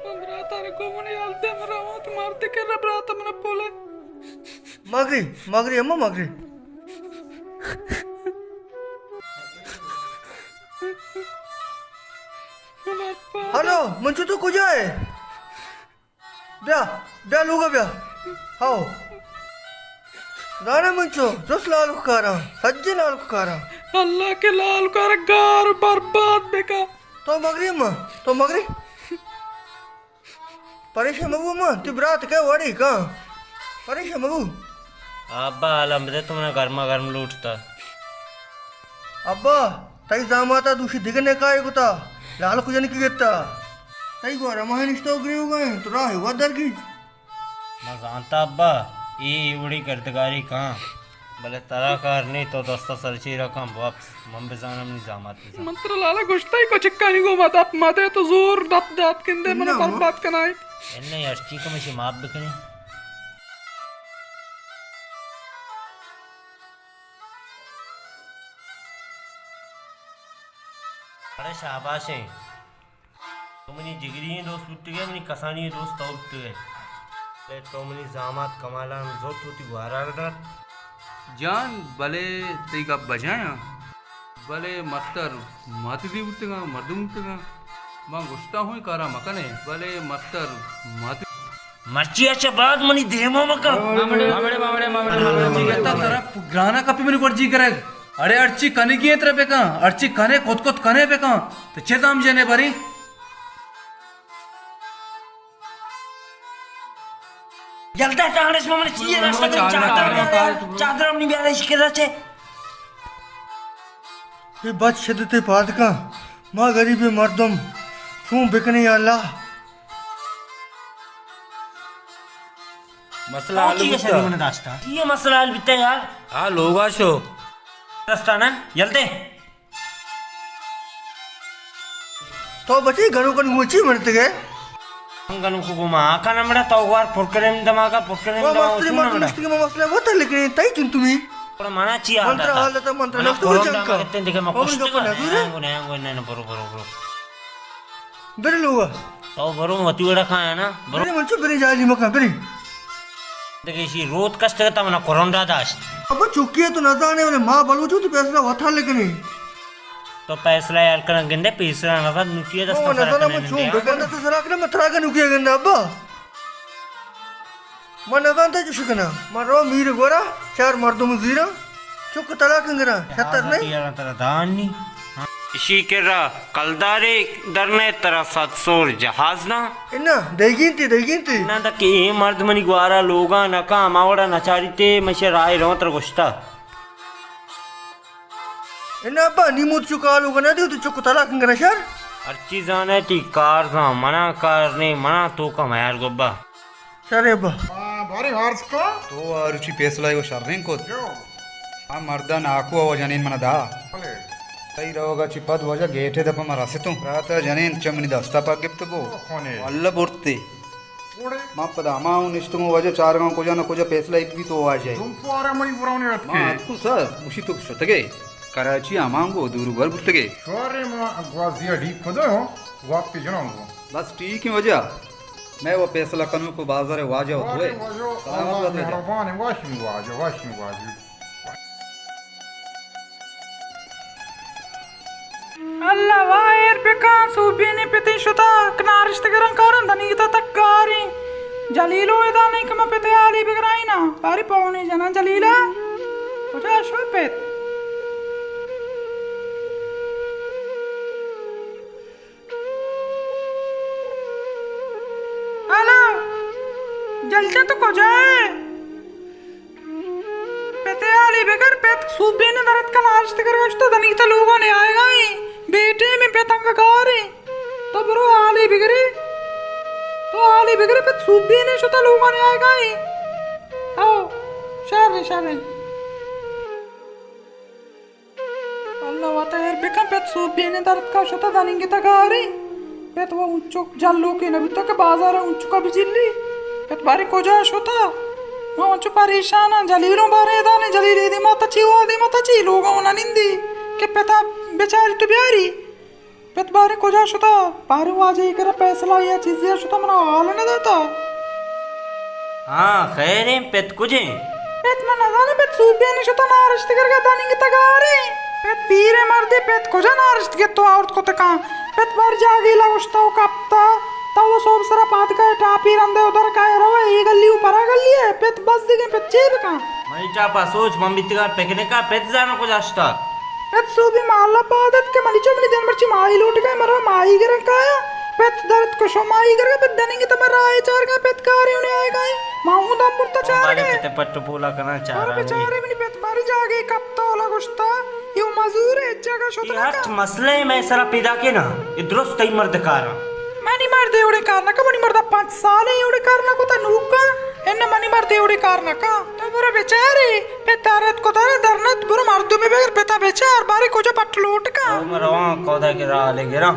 من برات ءَ را گوں من یل دے، من رواں تو مرد کرا برات ءَ من پولے۔ مگری، مگری، اما مگری۔ ہلو، منچو تو کجا ہے؟ بیا، بیا لوگا بیا۔ ہاؤ۔ زانا منچو، جس لالک کاراں، سجے لالک کاراں۔ اللہ کے لالک کار گار برباد بکا۔ تو مگری ما، تو مگری۔ پریشان مبو ما، تئی برات کے وڑی کاں۔ پریشان مبو۔ ابا، حالاں بدے، تو منا گرما گرم لوٹتا۔ ابا، تئی زاماتا دوشی دگہ نکاحے کتا، لالک جنکی گتا۔ تئی گورا ماہ نشتو گریوگا ہیں، تو راہ ودر گیج۔ من زانتا ابا، اے اے وڑی گردگاری کاں، بلے ترا کار نے، تو دستا سر چیرا کن واپس، من بزانم نی زامات بزان۔ من ترا لالا گوشتا، ای کچکانی گوما دپ مدے، تو زور دپ دات کندے، من اناں برباد کنائے۔ اناں ہرچی کمشی معاف بکنی۔ اڑے شاباش ہیں۔ تو منی جگری ئیں دوست بوتگ ئے، منی کسانی ئیں دوست تو بوتگ ئے۔ بلے تو منی زامات کمالان زرت وتی گوارا را دات۔ جان، بلے تئی گپ بجایاں، بلے مستر مات زی بوتگاں، مردم بوتگاں۔ من گوشتا ہوں اے کارا مکنے، بلے مستر مات۔ مرچی ءَ چہ بعد منی دیما مکن۔ مامڑے، مامڑے، مامڑے، مامڑے، مامڑے۔ ترا گرانا کپی منی گورجی کرگ۔ اڑے ہرچی کنگی انت ترا بکن، ہرچی کنے کت کت کنے بکن، تو چے زام جنے بری؟ یلدا تانش من چیے راستا چادر، چادر ہم نہیں بیارے شکر چے۔ اے بد شدت پاد کن، ما غریب مردم چون بکنی یا اللہ۔ مسئلہ حل بوتا۔ چی ہے مسئلہ حل بیتا یار؟ ہاں، لوگا شو۔ رستہ نا، یل دے۔ تو بچی گنوکن گوں چی منتگے؟ من گنوک گوں ما آکا نمڑا، تو گوار پر کریم دماغا، پر کریم دماغا، مستری مردم نشتگے، ما مسئلہ وتا لکھنے، تئی چون تمی؟ پر منا چی حال داتا؟ منتر حال داتا، منتر نشتگو جنکا۔ دیکھے ما کشتگا۔ نہ، نہ، برو، برو، برو۔ برے لوگا۔ تو برو وتی وڑا کایا نا، برو۔ برے منچو برے جالی مکان، برے۔ دگہ ایشی روت کشتگ تا منا کرونڈا داشت۔ ابا چکی ہے تو نزانے، بلے ما بلوچو تو فیصلہ وتا لکنے۔ تو فیصلہ یار کنا گندے، فیصلہ نزان نوکی دستا سرا کنے۔ چون بگندے تو سرا کنے، مترا گنوکی گندے ابا۔ من نزانتا چوش کناں۔ من رو میر گورا چار مردم زیراں، چک طلاق انگراں، شتر نہیں۔ ترا دان نی۔ اشی کرا کلدارے در نے، ترا صد سور جہاز نا۔ انا دیگین تی، دیگین تی۔ انا تک اے مرد منی گوارا لوگا نکا، ہما وڑا نچاری تے، مشے رائے رو تر گشتا۔ انا ابا، نی موت چک آلوگا نہ دیو، تو چک طلاق انگراں شر۔ ہرچی زانے تی کار زان، منا کار نے، منا تو کا میار گبا۔ شریں با۔ آ، باریں وارس کن۔ تو آ روچی پیسلہ ءَ گوں شریں کت۔ جو۔ آ مرد ءَ ناکو ءَ جنین من ءَ دا۔ بلے۔ تئی روگ ءَ چہ پد واجہ گیٹ ءِ دپ ءَ من رستوں۔ برات ءَ جنین چہ منی دست ءَ پک گپت بو۔ او کنے۔ اللہ برتے۔ گڑے۔ من پدا ہما اوں نشتگوں واجہ چارگاں کجا نہ کجا پیسلہ ایت بیت تو واجہ۔ دم پوارا منی برانی اتکے۔ من اتکوں سر، گوشی تو شتگے۔ کراچی ءَ ہمانگو دور گور بوتگے۔ شوارے ما گوازی ءَ ڈیک کدو، واپی جنانگو۔ بس ٹھیک ہے واجہ۔ مئے و فیصلہ کنوک و بازار واجہ و توئے۔ واجہ، واجہ، سلامت اللہ بات واجہ۔ مہربان، واشنی واجہ، واشنی واجہ۔ اللہ واہ، ایر بکن، سوبینی پتی شتا، کنارشت گرن کارن دنیگتا تک گاریں۔ جلیلو ادا نہیں کہ من پتی حالی بگرائینا۔ باری پونی جنان جلیلا۔ کجا شو پت؟ ہلو، جلجا تو کجا ئے؟ پت ء حالی بگر، پت سوبین ء درت کن آرشت کر گشتو دنی تا لوگا نے آئے گائیں۔ بیٹے میں پت انگا گاریں۔ تو برو حالی بگرے۔ تو حالی بگرے، پت سوبین ء شتا لوگا نے آئے گائیں۔ او، شر، شر۔ اللہ وت ء ہیر بکن، پت سوبین ء درتکا شتہ دننگتہ گاریں۔ پت و انچک جلوکے نہ بوتہ کہ بازار ء انچکا بجلی۔ پت باریں کجا شتہ؟ ما انچو پریشان آں۔ جلیلوں باریں ادانے، جلیل اے دیما تچی و آ دیما تچی، لوگا و نہ نندی کہ پتا بچاری تو بیاری۔ پت باریں کجا شتہ؟ باریں واجہ ء کرا پیسلہ یا چیزے ء شتہ، منا حال نہ داتہ۔ ہاں، خیر ایں، پت کجیں؟ پت من نزاناں، پت سوبین شتہ نارشت گرگا داننگ تگاریں۔ پت پیریں مردے، پت کجا نارشت گت تو آورت کتکاں؟ پت بار جاگے لگوشتہ و کپتہ، تو و سوب سرا پاد کائے ٹاپی رندے ادھر کائے روے، اے گلی و پرا گلی ہے، پت بس دگیں پت چے بکاں؟ منی ٹاپا سوچ، من بیتگاں پکنکا، پت زاناں کجا شتہ۔ پت سوبی مالا پاد ات کہ منی چو منی دن مرچی ماہی لوٹگا، مرا ماہی گرن کایا۔ پت درت کشو ماہی گرگا، پت دننگ تما راہ چارگا، پت کاری انہیں آئے گائیں۔ ما ہوں دم برتا چارگا۔ پت پٹ پولا کنا چارا۔ بارے بچارے منی پت باری جاگے کپتا اولا گشتا، یو مزور ہے، جگہ شتہ یہ ہر مسئلہ میں سرا پیدا کے نا، یہ درست تئی مرد کارا۔ منی مرد ایوڑے کار نہ کا، منی مرد پنچ سال ایوڑے کار نہ کتا نوکا، ان منی مرد ایوڑے کار نہ کا۔ تو برو بچارے، پت درت کتا درنت، برو مردمے بگر پتا بچار، بارے کجا پٹ لوٹ کا۔ او من رواں کودا کرا لے گراں۔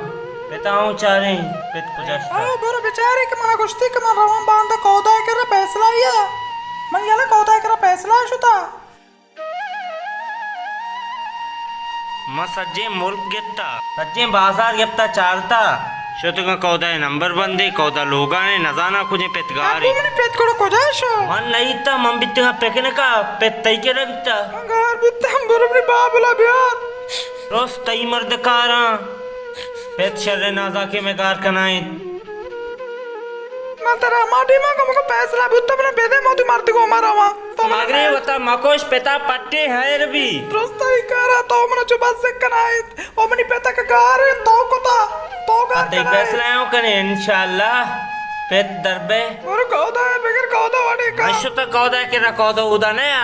پتا ہوں چاریں، پت کجا شتا۔ او برو بچارے کہ منا گشتی کہ من رواں باندا کودا کرا پیسلہ یا۔ من یلا کودا کرا پیسلہ شتا۔ ما سجیں ملک گپتا، سجیں بازار گپتا چارتا، شتگاں کودا نمبر بندے، کودا لوگانے، نزاناں کجیں پت گارے۔ ابو منی پت گڑا کجا شو؟ من نئیتا، من بیتگاں پکنکا، پت تئی کرا بیتا۔ من گار بیتا، برو منی بابلا بیار۔ درست تئی مرد کاراں، پت شر نازاکے میں گار کنائیں۔ من ترا ہما ٹیما گوں مگو پیسلہ بوت، تو منا بدے، من وتی مردگو ما رواں۔ تو منا مگرے وتا مکوش، پتا پٹے ہیر بی۔ درستانی کارا تو منا چو بزگ کنائیت۔ او منی پتا کہ گار انت، تو کتا، تو گار تئی کنائیت۔ پیسلہ ہوں کنے، انشاءاللہ پت دربے۔ برو کودا ہے، بگر کودا وڑے کا۔ من شتا کودا کرا، کودا اودا نیا۔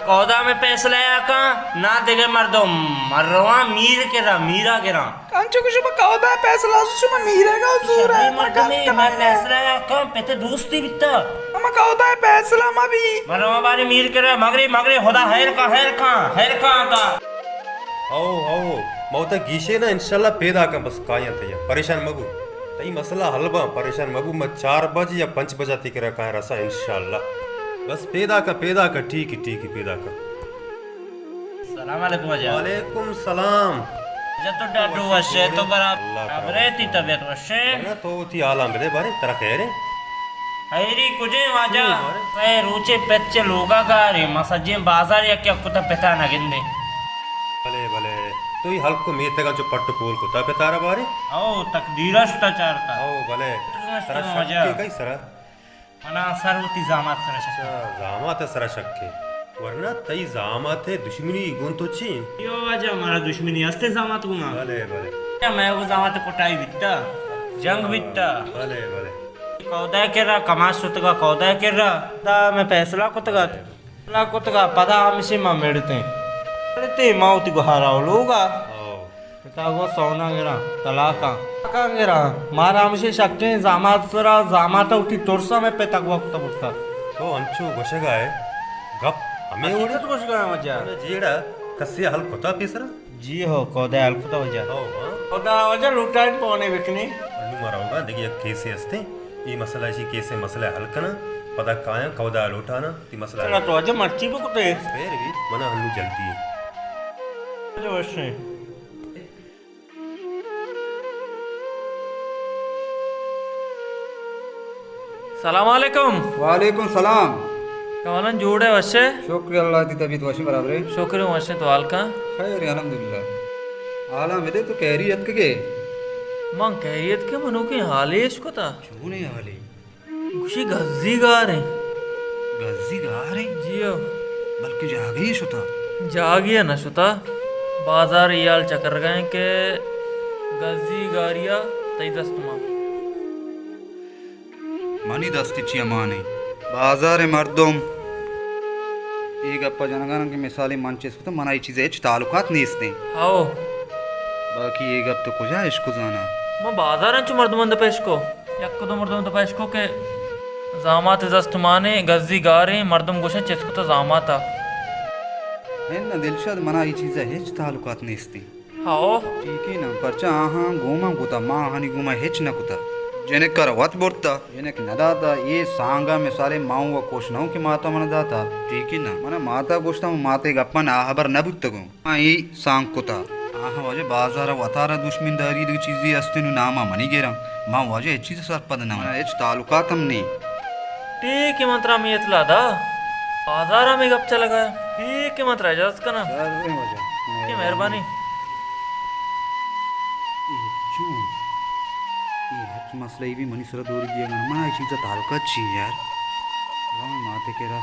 کودا میں پیسلہ یا کن، نا دگہ مردم، من رواں میر کرا، میرا گراں۔ انچو کہ شما کہودا ء پیسلہ، شما میرگ ء زور ء شریں مردمے، من پیسلہ ء کن، پت دوستی بیتا۔ ہما کہودا ء پیسلہ مہ بی۔ من رواں بارے میر کرا، مگرے، مگرے، خدا خیر کن، خیر کن، خیر کن تا۔ ہو، ہو، ما وتا گیشے نا، انشاءاللہ پیدا کن، بس کایاں تیا، پریشان مبو۔ تئی مسئلہ حل باں، پریشان مبو، ما چار بج یا پنچ بجا تئی کرا کایاں رساں انشاءاللہ۔ بس پیدا کن، پیدا کن، ٹھیک ہے، ٹھیک ہے، پیدا کن۔ السلام علیکم واجہ۔ وعلیکم السلام۔ واجہ تو ڈاڈو وش ئے، تو برابر ئے، تئی طبیعت وش ئے؟ ورنہ تو وتی حالاں بدے بارے، ترا خیر ایں؟ خیری کجیں واجہ؟ ہوں، بارے۔ اے روچے پت چہ لوگا گاریں، ما سجیں بازار یک یک کتا پتا نہ گندیں۔ بلے، بلے، تو ای ہلک و میتگاں چو پٹ پول کتا پتارا بارے؟ او، تقدیرا شتا چارتا۔ او، بلے۔ ترا شک واجہ۔ کئی سرا؟ منا سر وتی زامات سرا شک۔ اچھا، زامات سرا شک ہے۔ ورنہ تئی زامات ہے دشمنی گون تو چی؟ یو واجہ، مارا دشمنی ہستے زامات گونا۔ بلے، بلے۔ میں وہ زامات کٹائی بیتا، جنگ بیتا۔ بلے، بلے۔ کودا کرا کماش شتگا، کودا کرا۔ دا میں پیسلہ کتگا۔ بلے۔ پیسلہ کتگا، پدا ہمشی ما مڑتیں۔ مڑتیں، ما وتی گہارا و لوگا۔ او۔ پتا گو سونا گراں، طلاقاں۔ طلاقاں گراں۔ مارا ہمشی شکیں زامات سرا، زامات وتی ترسا میں پتا گو وقت برتا۔ تو انچو گوشگا ہے، گپ ہمیں وڑے؟ حقیقت گوشگا ہے واجہ۔ جیڑا کسے حل کتا پیسرا؟ جی ہو، کودا حل کتا واجہ۔ ہو، ہاں۔ کودا واجہ لوٹائیں پونے بکنی۔ انو ما روگا، دگہ یک کیسے ہستیں۔ ای مسئلہ، اشی کیسے مسئلہ حل کنا۔ پدا کایاں کودا لوٹانا، تی مسئلہ حل۔ تو واجہ مرچی بکتے۔ بیر بھی، منا انو جلدی ہے۔ واجہ وشیں۔ سلام علیکم۔ وعلیکم سلام۔ کمالان جوڑ ئے، وش ئے؟ شکر اللہ، تئی طبیعت وش ایں، برابر ئے؟ شکر ایں، وش ایں، تو حال کن؟ خیر ایں، الحمدللہ۔ حالاں بدے، تو کہری اتکگ ئے؟ من کہری اتکگ، من نوکیں حالے اش کتا۔ چونیں حالے؟ گوشی گزی گار ایں۔ گزی گار ایں؟ جی ہو۔ بلکہ جاگہی شتا؟ جاگہی نہ شتا۔ بازار ءَ اے حال چکرگا ایں کہ گزی گاریا تئی دست مان۔ منی دست چی امان ایں؟ بازار ءِ مردم اے گپ ءَ جنگا اَنت کہ مثالے من چست کتگ، منا اے چیز ءَ ہچ تعلقات نیست ایں۔ ہو۔ باقی اے گپ تو کجا اشکو زاناں؟ من بازار ءَ انچو مردمانی دپ ءَ اشکو، یک دو مردمانی دپ ءَ اشکو کہ زامات ءِ دست مان ایں، گزی گار ایں، مردم گوش اَنت چست کتگ زامات ءَ۔ اناں دلشاد، منا اے چیز ءَ ہچ تعلقات نیست ایں۔ ہو۔ ٹھیکیں نا، پرچا آہاں گوما کتا، ما آہانی گوما ہچ نہ کتا۔ جنک ءَ را وت برتا، جنک نہ داتا، اے سانگ ءَ مثالے ما اوں و کوش نہ اوں کہ مات ءَ من داتا۔ ٹھیکیں نا، منا مات ءَ گوشتا، من مات ءِ گپاں ناہبر نہ بوتگوں۔ ما اے سانگ کتا۔ آہاں واجہ بازار ءَ وتارا دشمنداری دگہ چیزے است ایں، نوں نام ءَ منی گراں۔ ما واجہ ہچ چیز ءَ سرپد نہ اوں۔ منا ہچ تعلقات ہم نیں۔ ٹھیک ایں، من ترا ہمے اطلاع دا۔ بازار ءَ ہمے گپ چلگا۔ ٹھیک ایں، من ترا اجازت کناں۔ شر ایں واجہ۔ ٹھیک ایں، مہربانی۔ اے چون؟ اے ہرچ مسئلہ اے بی منی سرا دور دیگا، من اے چیز ءَ تعلقات چی یار؟ من ماتے کرا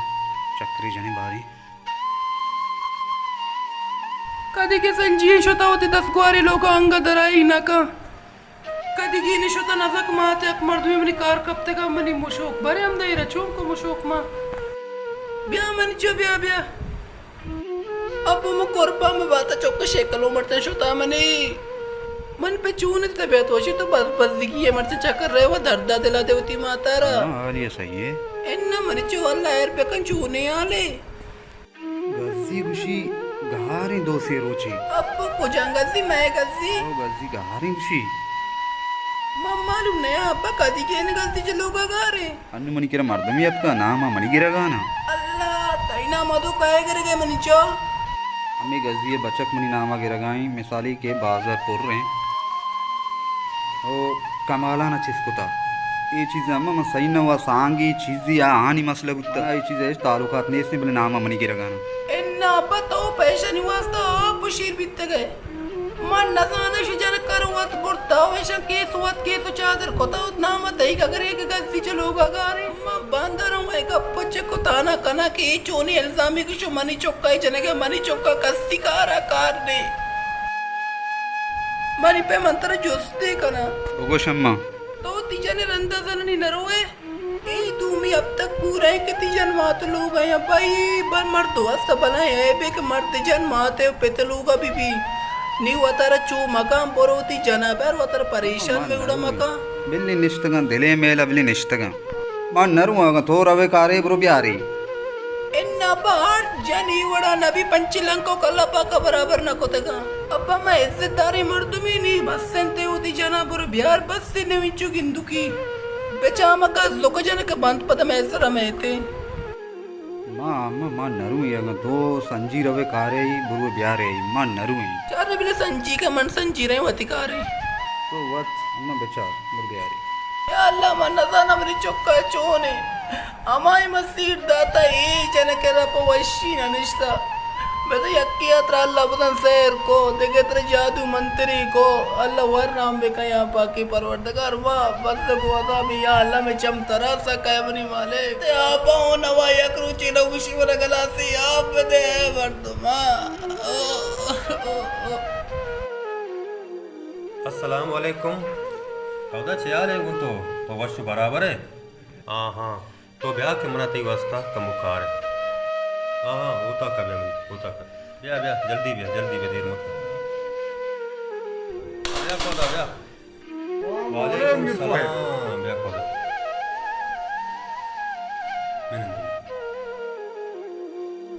چکرے جنیں باریں۔ کدی کہ سنجی شتا وتی دست گواری لوگا انگا درائی نہ کن۔ کدی گینی شتا نزک مات، یک مردمے منی کار کپتگا، منی مشوک برے ہم دئی رچون کو مشوک ما۔ بیا منی چو، بیا، بیا۔ ابو مو قربان مو باتا چک شکلو مرچن شتا منی۔ من پہ چون طبیعت وشی تو بس بزگی ہے مرچن چکر رہے و دردا دلا دے وتی ماتا را۔ ہاں، حالی صحیح ہے۔ انا منی چو اللہ خیر بکن چونے حالے۔ گزی گوشی گہاریں دو سے روچے۔ ابا کجا گزی؟ مئے گزی؟ او گزی گہاریں گوشی۔ من معلوم نیا ابا کدی گین گزی چہ لوگا گاریں۔ انو منی کرا مردمی اتکا ناما منی گرگانا۔ اللہ تئی ناما دو کئے گرگے منی چا؟ ہمے گزی بچک منی ناما گرگائیں مثالی کہ بازار پر ہیں۔ او کمالان ءَ چست کتا۔ اے چیز ءَ من سہی نہ وا سانگی چیزی آ آہانی مسئلہ بوتا۔ اے چیز ءَ ہچ تعلقات نیست، بلے نام ءَ منی گرگا نہ۔ انا ابا تو پیشانی واسطہ آپ و شیر بیتگ ئے۔ من نزاناں شی جنک کر وت برتا و ایشاں کیس وت کیس و چادر کتا وت نام ءَ دئیگ اگر ایک گزی چہ لوگ ءَ گاریں۔ من باندر ہوں اے گپ چہ کتانا کناں کہ اے چونیں الزامی کہ شو منی چکا ءَ جنگ ءَ منی چکا کسی کارا کار نے۔ منی پہ من ترا جستے کناں۔ بگوش اماں۔ تو وتی جن ءِ رندا زنانی نہ روئے؟ اے دومی ہفتگ پورا ایں کہ تی جن مات لوگ ءَ یا بھائی بر مرد واسطہ بلائیں عیبے کہ مرد جن مات ءُ پت لوگ ءَ بہ بی۔ نی وتارا چو مکن برو تی جن ءَ بر وتارا پریشان مئے وڑا مکن۔ بلی نشتگاں دلے میل ءَ بلی نشتگاں۔ من نہ رواں، اگاں تو روے کارے برو بیارے۔ انا بہر جن ای وڑا نبی پنچ لنکو کلا پاکا برابر نہ کتگاں۔ ابا ما عزت داریں مردمی نی بس انت وتی جنا برو بیار بس نوی چو گندکی۔ بچا مکا زک جنک بند پد مئے سرا میتے۔ ما، ما، ما نرویں، اگاں تو سنجی روے کارے ای، برو بیارے ای، ما نرویں۔ چار بلے سنجی کا من سنجی رہے وتی کارے۔ تو وت، اما بچار، برو بیارے۔ یا اللہ، من نزاناں منی چکا چونے۔ ہمائی مسیر داتا اے جنک را پہ وشی ننشتا۔ بزاں یکے ءَ ترا اللہ بزاں سحر کو، دگہ ترا جادو منتری کو۔ اللہ ورنام بکن یا پاکی پروردگار، ما بزگ و عذابی یا اللہ مئے چم ترا سکا اے منی مالک۔ تے آپا ہوں نوا یک روچے نہ گوشی منا گلاسے آپ بدے اے مردما۔ السلام علیکم۔ کہدا چے حال ایں گوں تو؟ تو وش و برابر ئے؟ ہاں ہاں۔ تو بیا کہ منا تئی واسطہ کمو کار ایں۔ ہاں ہاں، اوتاکا بیا منی، اوتاکا۔ بیا بیا، جلدی بیا، جلدی بیا، دیر مکن۔ بیا کہدا بیا۔ وعلیکم السلام، بیا کہدا۔ منندے۔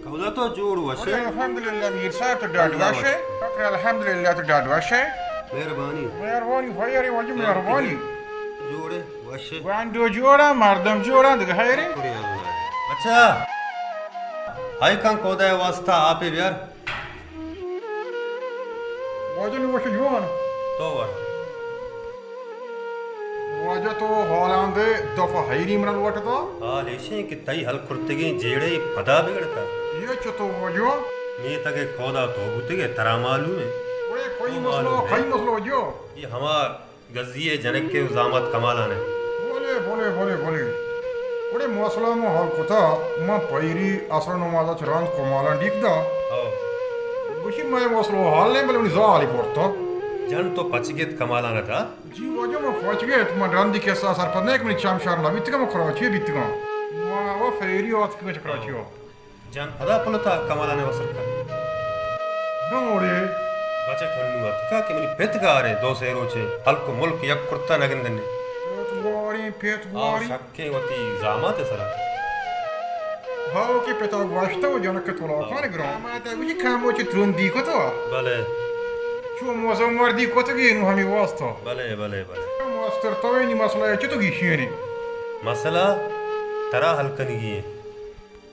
کہدا تو جوڑ وش ئے؟ الحمدللہ میر صاحب تو ڈاڈ وش ئے۔ شکر الحمدللہ تو ڈاڈ وش ئے۔ مہربانی۔ مہربانی، خیر واجہ مہربانی۔ جوڑ ئے؟ وش ئے؟ گوانڈو جوڑا، مردم جوڑا، دگہ خیر ئے؟ شکر اللہ۔ اچھا۔ ہائی کن کہدا واسطہ آپے بیار۔ واجہ نو وش جوان۔ تو ور۔ اجا تو حالان دے، دفعہ حیری من لوٹتا۔ حال ایشیں کہ تئی حل کرتگیں جیڑے پدا بگڑتا۔ یہ چطور واجہ؟ میتگ ءِ کودا تو بوتگے، ترا معلوم ہے۔ اوئے، کئی مسئلہ، کئی مسئلہ واجہ؟ یہ ہما گزی ءِ جنک ءِ زامات کمالان ءِ۔ بلے، بلے، بلے، بلے۔ گڑے مسئلہ ما حل کتا، من پیری عصر نماز ءَ چہ رند کمالان ڈیک دا۔ ہو۔ گوشی مئے مسئلہ حل ایں، بلے منی زال ئی برتا۔ جن تو پچ گیت کمالان ءَ دا؟ جی واجہ، من پچ گیت، من رندی کسہ ءَ سرپد نہ کہ منی چم شر نہ بیتگاں، من کراچی ءَ بیتگاں۔ من وا فیری آتکگاں چہ کراچی ءَ۔ جان پدا پلتا کمالان ءِ وسر کن۔ نوں اڑے۔ بچک ہنو اتکا کہ منی پت گار ءِ، دو سے روچے ہلک و ملک یک کرتا نہ گندنے۔ پت گاری، پت گاری۔ آ شکیں وتی زامات ءِ سرا۔ ہاو کہ پتا گوشتہ و جنک طلاقان گران۔ زامات ءَ گوشی کمو چہ ترندی کتو۔ بلے۔ چو موزہ مردی کتگی نوں ہمی واسطہ۔ بلے، بلے، بلے۔ مستر تو اینی مسئلہ ءَ چتو گیشینے؟ مسئلہ ترا حل کنگی ہے۔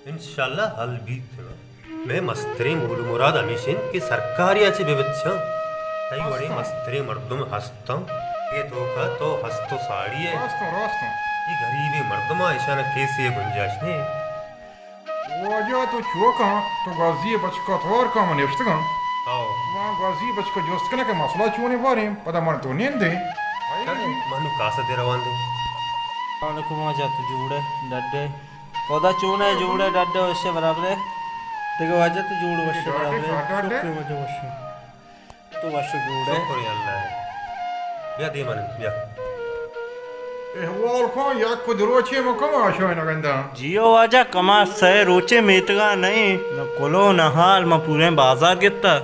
انشاءاللہ حل بیت۔ مئے مستریں مول و مراد ہمیش انت کہ سرکارے ءَ چہ بہ بچاں۔ تئی وڑیں مستریں مردم ہست انت۔ اے توکا تو ہست و ساڑی ئے۔ راست انت، راست انت۔ اے گریبیں مردماں، ایشاناں کیسے ءِ گنجائش نہ انت۔ واجہ تو چو کن، تو گازی ءِ بچکا توار کن، من نشتگاں۔ ہو۔ من گازی ءِ بچکا جست کناں کہ مسئلہ چونیں باریں، پدا من تو نندیں۔ چلے، من نوں کاسے ءَ روان دیں۔ السلام علیکم واجہ، تو جوڑ ئے، ڈڈ ئے؟ خدا چون ئے، جوڑ ئے، ڈڈ ئے، وش ئے، برابر ئے؟ دگہ واجہ تو جوڑ ئے، وش ئے، برابر ئے؟ ڈڈ ئے؟ شکر واجہ، وش ئے۔ تو وش ئے، جوڑ ئے؟ شکر اللہ ئے۔ بیا دیما نند، بیا۔ احوال کن، یک دو روچے من کماش ءَ نہ گنداں۔ جی او واجہ، کماش سئے روچے میتگا نہ ایں۔ نہ کلو نہ حال، من پوریں بازار گپتا۔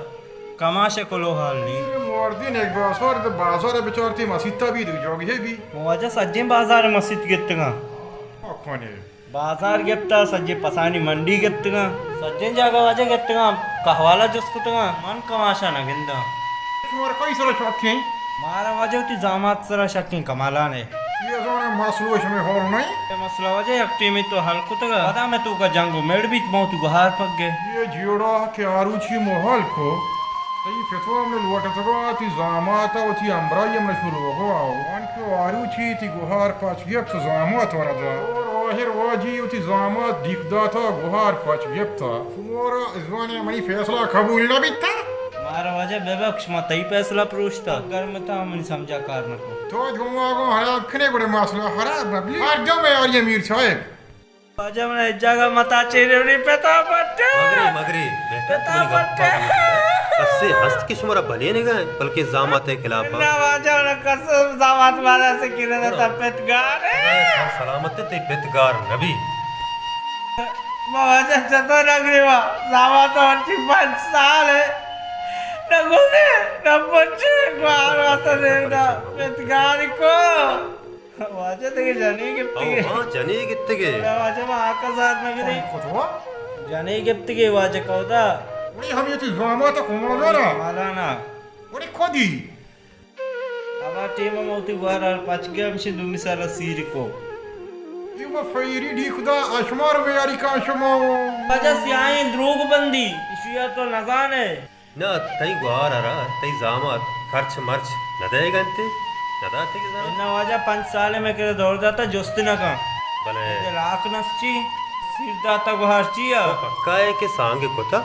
کماش ءِ کلو حال نی۔ مردین یک بازار، بازار بچارتی مسیتا بی، دگہ جاگہے بی۔ واجہ سجیں بازار مسیت گپتگاں۔ آ کنے۔ بازار گپتا، سجے پسانی منڈی گپتگاں، سجیں جاگہ واجہ گپتگاں، کہوالا جست کتگاں، من کماشا نہ گنداں۔ شمارا کئی سرا شک ایں؟ مارا واجہ وتی زامات سرا شک ایں، کمالان ءِ۔ یہ زاناں مسئلہ شمئے حل نہ ایں؟ اے مسئلہ واجہ یک ٹیمے تو حل کتگا، پدا مئے توکا جنگ و مڑ بیت، ما وتی گہار پگے۔ یہ جیڑا کہ آروچی مو حل کو، تئی فتوا ہم نہ لوٹتگا، تئی زامات ءَ وتی ہمراہی ہم نہ شروع کو۔ آوان کہ آروچی تئی گہار پچ گپت، زامات ورا دا۔ اور آہر واجی وتی زامات دیک داتا، گہار پچ گپتا۔ شمارا زوانے منی فیصلہ قبول نہ بیتا؟ مارا واجہ ببخش، ما تئی فیصلہ پروشتا۔ گرمتا منی سمجھا کار نہ کو۔ تو دماغ خراب کنے، گڑے مسئلہ خراب نہ بی۔ ہر دم یاری میر صاحب۔ واجہ من ہچ جاگہ متا چیرے، منی پتا پٹے۔ مگرے، مگرے، بہتر پتا منی گپا پٹے۔ گوش بدار۔ کسے ہست کہ شمارا بلینگا انت، بلکہ زامات ءِ خلاف ءَ؟ نہ واجہ، نہ کس زامات مارا سے کرے، نہ برو۔ تا پت گار ئے۔ خدا سر سلامت ئے، تئی پت گار نہ بی۔ ما واجہ چتو نگریوا، زامات ءَ مرچی پنچ سال ئے۔ نہ گوزے، نہ پچے، گوار واسطہ دیودا، پت گار کو۔ واجہ دگہ جنے گپتگے۔ او ہاں، جنے گپتگے۔ گڑا واجہ ما آکا زار نہ گریں۔ کتوا؟ جنے گپتگے واجہ کودا۔ وڑی ہمے تئی زامات ءَ کمالانا۔ کمالانا۔ وڑی کدی؟ ہما ٹیم ءَ ما وتی گوار ءَ پچ گیا، ہمشی دومی سال ءَ سیر کو۔ اے ما فیری ڈیک دا، اشمار میاری کان شما۔ واجہ سیاہیں دروگ بندی، اشیا تو نزانے۔ نہ، تئی گوہار ءَ را تئی زامات خرچ مرچ نہ دئیگ ءَ انت؟ نہ داتگ زاناں؟ اناں واجہ، پنچ سال ءَ مئے کرا دور داتا، جست نہ کن۔ بلے۔ لاک نسچی، سیر داتا گوہار چیا؟ تو پکا ئے کہ سانگ کتا؟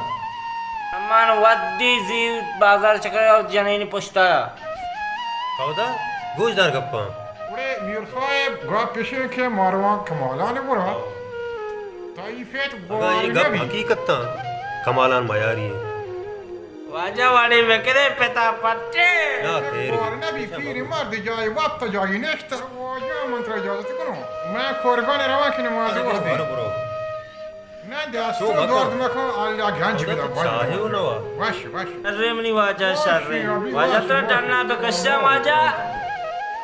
امان ودی زی بازار چکر ءَ جنینی پشتا۔ کئودا؟ گوش دار گپاں۔ گڑے میر صاحب، گپ اش انت کہ ما رواں کمالان ءِ گورا۔ تئی پت اگاں گوار اے گپ نبی۔ حقیقت انت، کمالان میاری انت۔ واجہ وڑے بکنے، پتا پٹے۔ نا خیر۔ گوار نبی، پیری مرد جاہے وپت، جاہے نشت۔ واجہ من ترا اجازت کنوں۔ من قربان رواں کہ نماز وقت۔ برو، برو۔ نہ، دست تو مکن۔ درد مکن، اللہ گنج بدا، تو چاہے و نوا۔ وش، وش۔ شرے منی واجہ، شرے۔ واجہ ترا ڈنا بکشاں واجہ۔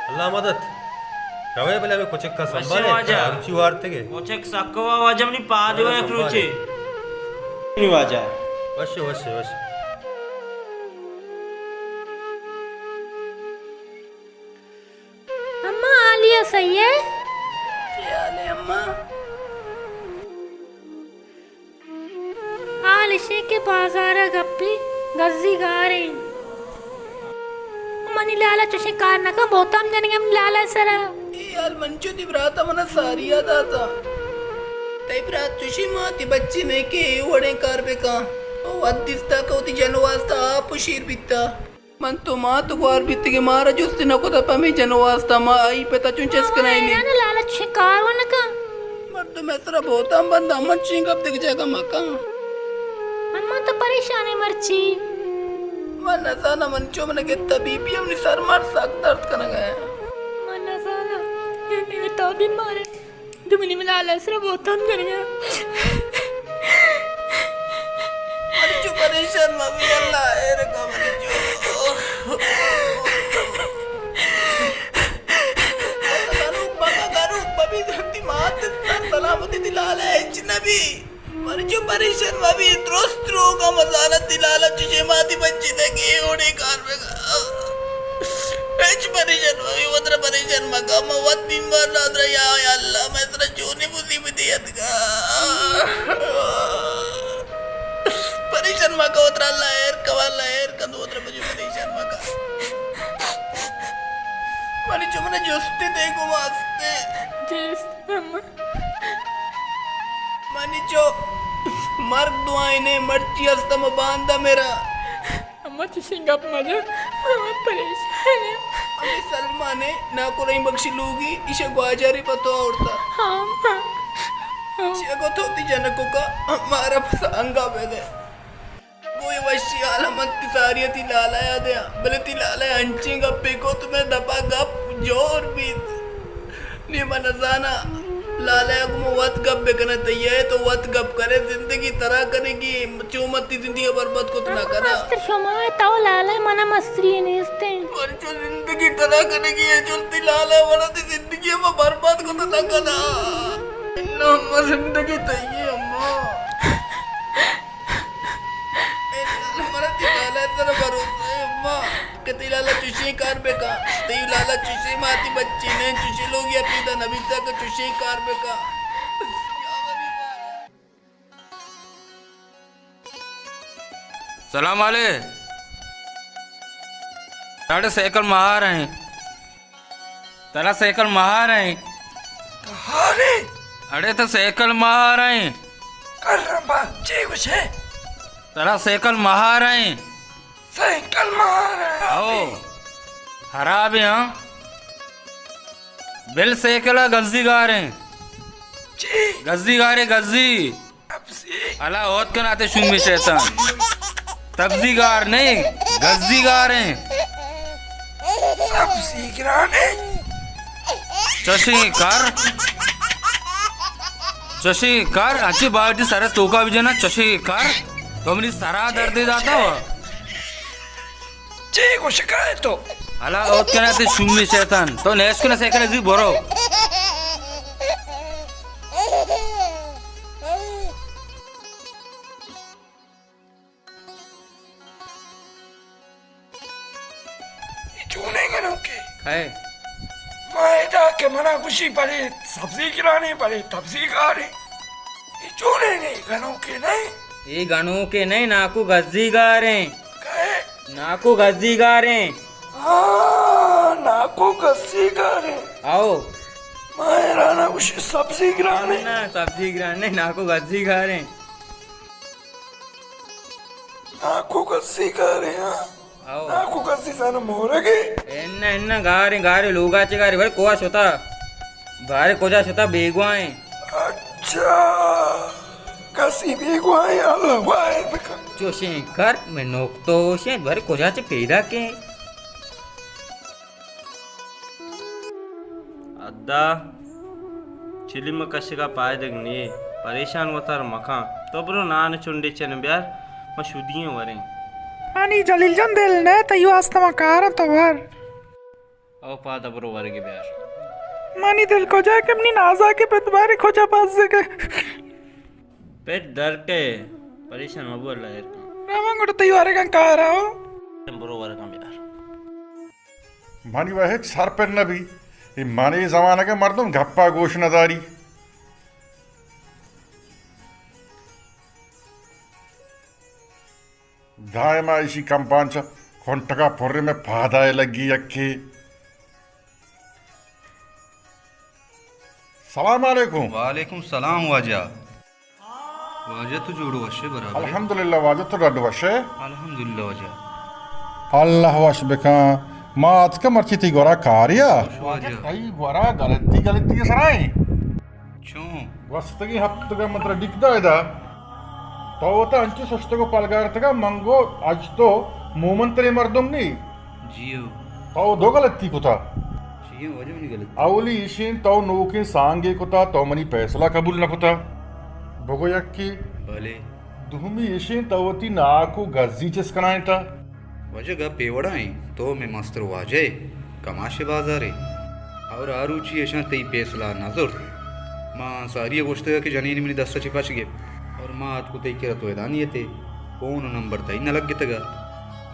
اللہ مدد۔ روے بلے ہمے کچک ءَ سنبھالے، واجہ۔ ترا روچی وارتگے۔ کچک سکوا واجہ منی پاد و یک روچے۔ منی واجہ۔ وش، وش، وش۔ اماں، حالی ءَ سہی ئے؟ چے حال ئے اماں؟ حال اش انت کہ بازار ءَ گپی گزی گار انت۔ منی لالا چوشیں کار نہ کن، بہتام جنگ ءَ منی لالا ءِ سرا۔ اے یار، من چو تئی برات ءَ من ءَ ساری ءَ داتا۔ تئی برات چوشیں ماتی بچی نے کہ اے وڑیں کار بکاں۔ او وت دیستا کہ وتی جن واسطہ آپ و شیر بیتا۔ من تو مات گوار بیتگیں، مارا جست نہ کتا پہ ہمے جن واسطہ، ما آئی پتا چون چست کنائینی۔ یعنی لالا چوشیں کار و نہ کن۔ مردم ءِ سرا بہتان بنداں، من چین گپ دگہ جاگہ مکن۔ اما تو پریشان ئے مرچی؟ من نزاناں، من چو من گتا بی بی منی سر مار سک درد کنگا۔ من نزاناں، یعنی تو بیمار ئے۔ تو منی لالا ءِ سرا بہتان کنگا۔ من چو پریشان مبی، اللہ خیر کا من چو۔ گنوک مکا، گنوک مبی، تئی مات سر سلامتی، تئی لالا ہچ نبی۔ من چو پریشان مبی، درست روگا مزانت تئی لالا چوشیں ماتی بچی نے کہ اے وڑیں کار بکا۔ ہچ پریشان مبی، وترا پریشان مکا، من وت بیمار نادرا، یا، یا اللہ، مئے سرا چونیں مصیبتے اتکا۔ پریشان مکا، وترا اللہ خیر کوا، اللہ خیر کن، وترا بجو پریشان مکا۔ منی چو من جستے دے گو واسطے۔ جست، اما۔ منی چو مرگ دعائیں نے، مرچی ہستم باندا میرا۔ اما چشیں گپ مجن، من پریشان آں۔ ہمے سلمان ءِ ناکو رحیم بخش لوگی، ایشا گواجارے پہ تو آورتا۔ ہاں، ہاں۔ ہاں۔ چیا گو تو تی جنکو کا مارا پس انگا بدے۔ گوئے وشی حالا من تی ساری تی لالا یا دیاں، بلے تی لالا انچیں گپے کو تو میں دپا گپ جور بیت۔ نی من نزاناں، لالا ءَ گوں وت گپ بہ کناں، تئی ءَ تو وت گپ کنے، زندگی ترا کنگی، چو من تئی زندگی ءَ برباد کت نہ کناں۔ مستر شما ءَ تو لالا ءَ منا مستری نیستیں۔ من چو زندگی ترا کنگی، چو تئی لالا ءَ منا تئی زندگی ءَ برباد کت نہ کناں۔ انا، اما زندگی تئی ءَ، اما۔ اے لالا، منا تئی لالا ءِ سرا بھروسہ اے، اما، کہ تئی لالا چوشیں کار بکا۔ تئی لالا چوشیں ماتی بچی نہ، چوشیں لوگی ءَ پیدا نہ بیتا کہ چوشیں کار بکا۔ سلام علیک۔ اڑے سائیکل مہار ایں۔ ترا سائیکل مہار ایں۔ کہارے؟ اڑے تو سائیکل مہار ایں۔ کرم با، چے گوشے؟ ترا سائیکل مہار ایں۔ سائیکل مہار ایں؟ او، خراب ایں، ہاں۔ بل سائیکل ءَ گزی گار ایں۔ چی؟ گزی گار ایں، گزی۔ سبزی۔ الا اوت کن آتے شومی شیطان۔ سبزی گار نہیں، گزی گار ایں۔ سبزی گران ایں۔ چشیں کر۔ چشیں کر، اچی باٹی سر توکا بھی جنا، چشیں کر۔ تو منی سرا دردے داتا ہو۔ چے گوشگا ئے تو؟ ہلا اوت کن آتے شومی شیطان۔ تو نیش کن سائیکل زی برو۔ اے چونیں گنوکے؟ کئے؟ ما ادا کہ منا گوشی بلے سبزی گرانیں، بلے سبزی گاریں۔ اے چونیں گنوکے نئے؟ اے گنوکے نئے، ناکو گزی گاریں۔ کئے؟ ناکو گزی گاریں۔ ہاں، ناکو گزی گاریں۔ آؤ۔ ما حیران آں، گوشی سبزی گرانیں۔ نہ، سبزی گران نئے، ناکو گزی گاریں۔ ناکو گزی گاریں، ہاں۔ آؤ۔ ناکو گزی زاناں مورگے؟ انہ، انہ، گاریں، گاریں، لوگا چے گاریں، بھائی کوہ شتا۔ بارے کجا شتا بیگواہیں۔ اچھا، کسی بیگواہیں، اللہ واہر بکن۔ چوشیں کر، میں نوک تو ہوشیں، بارے کجا چے پیدا کے۔ ادا چلم کشگا پائدگ نیے، پریشان وتار مکن۔ تو برو نان چنڈے چن بیار، ما شدییں وریں۔ منی جلیل جان دل نہ، تئی واسطہ ما کاراں تو ور۔ او پادا برو ورگے بیار۔ منی دل کجا کہ منی نازا کہ پت بارے کجا بزگے۔ پت در کے پریشان مبو اللہ خیر کن۔ روان گڑا تئی ورگاں کارا ہو۔ برو ورگاں بیار۔ منی و ہچ سر پر نہ بی۔ اے منی زمانگ ء مردم گپا گوش نہ داری۔ دائما ایشی کمپان چہ کنٹگا پرے، مئے پادائے لگی یکے۔ سلام علیکم۔ وعلیکم سلام واجہ۔ واجہ تو جوڑ وش ئے برابر ئے؟ الحمدللہ واجہ، تو ڈڈ وش ئے؟ الحمدللہ واجہ۔ اللہ وش بکن۔ ما اتکہ مرچی تئی گورا کاریا۔ واجہ۔ تئی گورا غلطی، غلطی سرائیں۔ چون؟ گوستگیں ہفتگا من ترا ڈیک دا ادا۔ تو وتا انچو ششتگ و پلگارتگا، من گو اج تو مومن ترے مردم نی۔ جی ہو۔ تو دو غلطی کتا۔ چی ایں واجہ منی غلطی؟ اولی ایشیں تو نوکیں سانگے کتا، تو منی پیسلہ قبول نہ کتا۔ بگو یکی۔ بلے۔ دومی ایشیں تو وتی ناکو گزی چست کنائینتا۔ واجہ گپ اے وڑا ایں، تو مئے مستر واجہ ئے، کماش بازار ئے۔ اور آ روچی اشاں تئی پیسلہ نہ زرت۔ ما ساری ء گوشتگ کہ جنین منی دست ء چہ پچ گپت۔ اور ما اتکو تئی کرا تو ادا نیت ئے۔ فون و نمبر تئی نہ لگتگ ء۔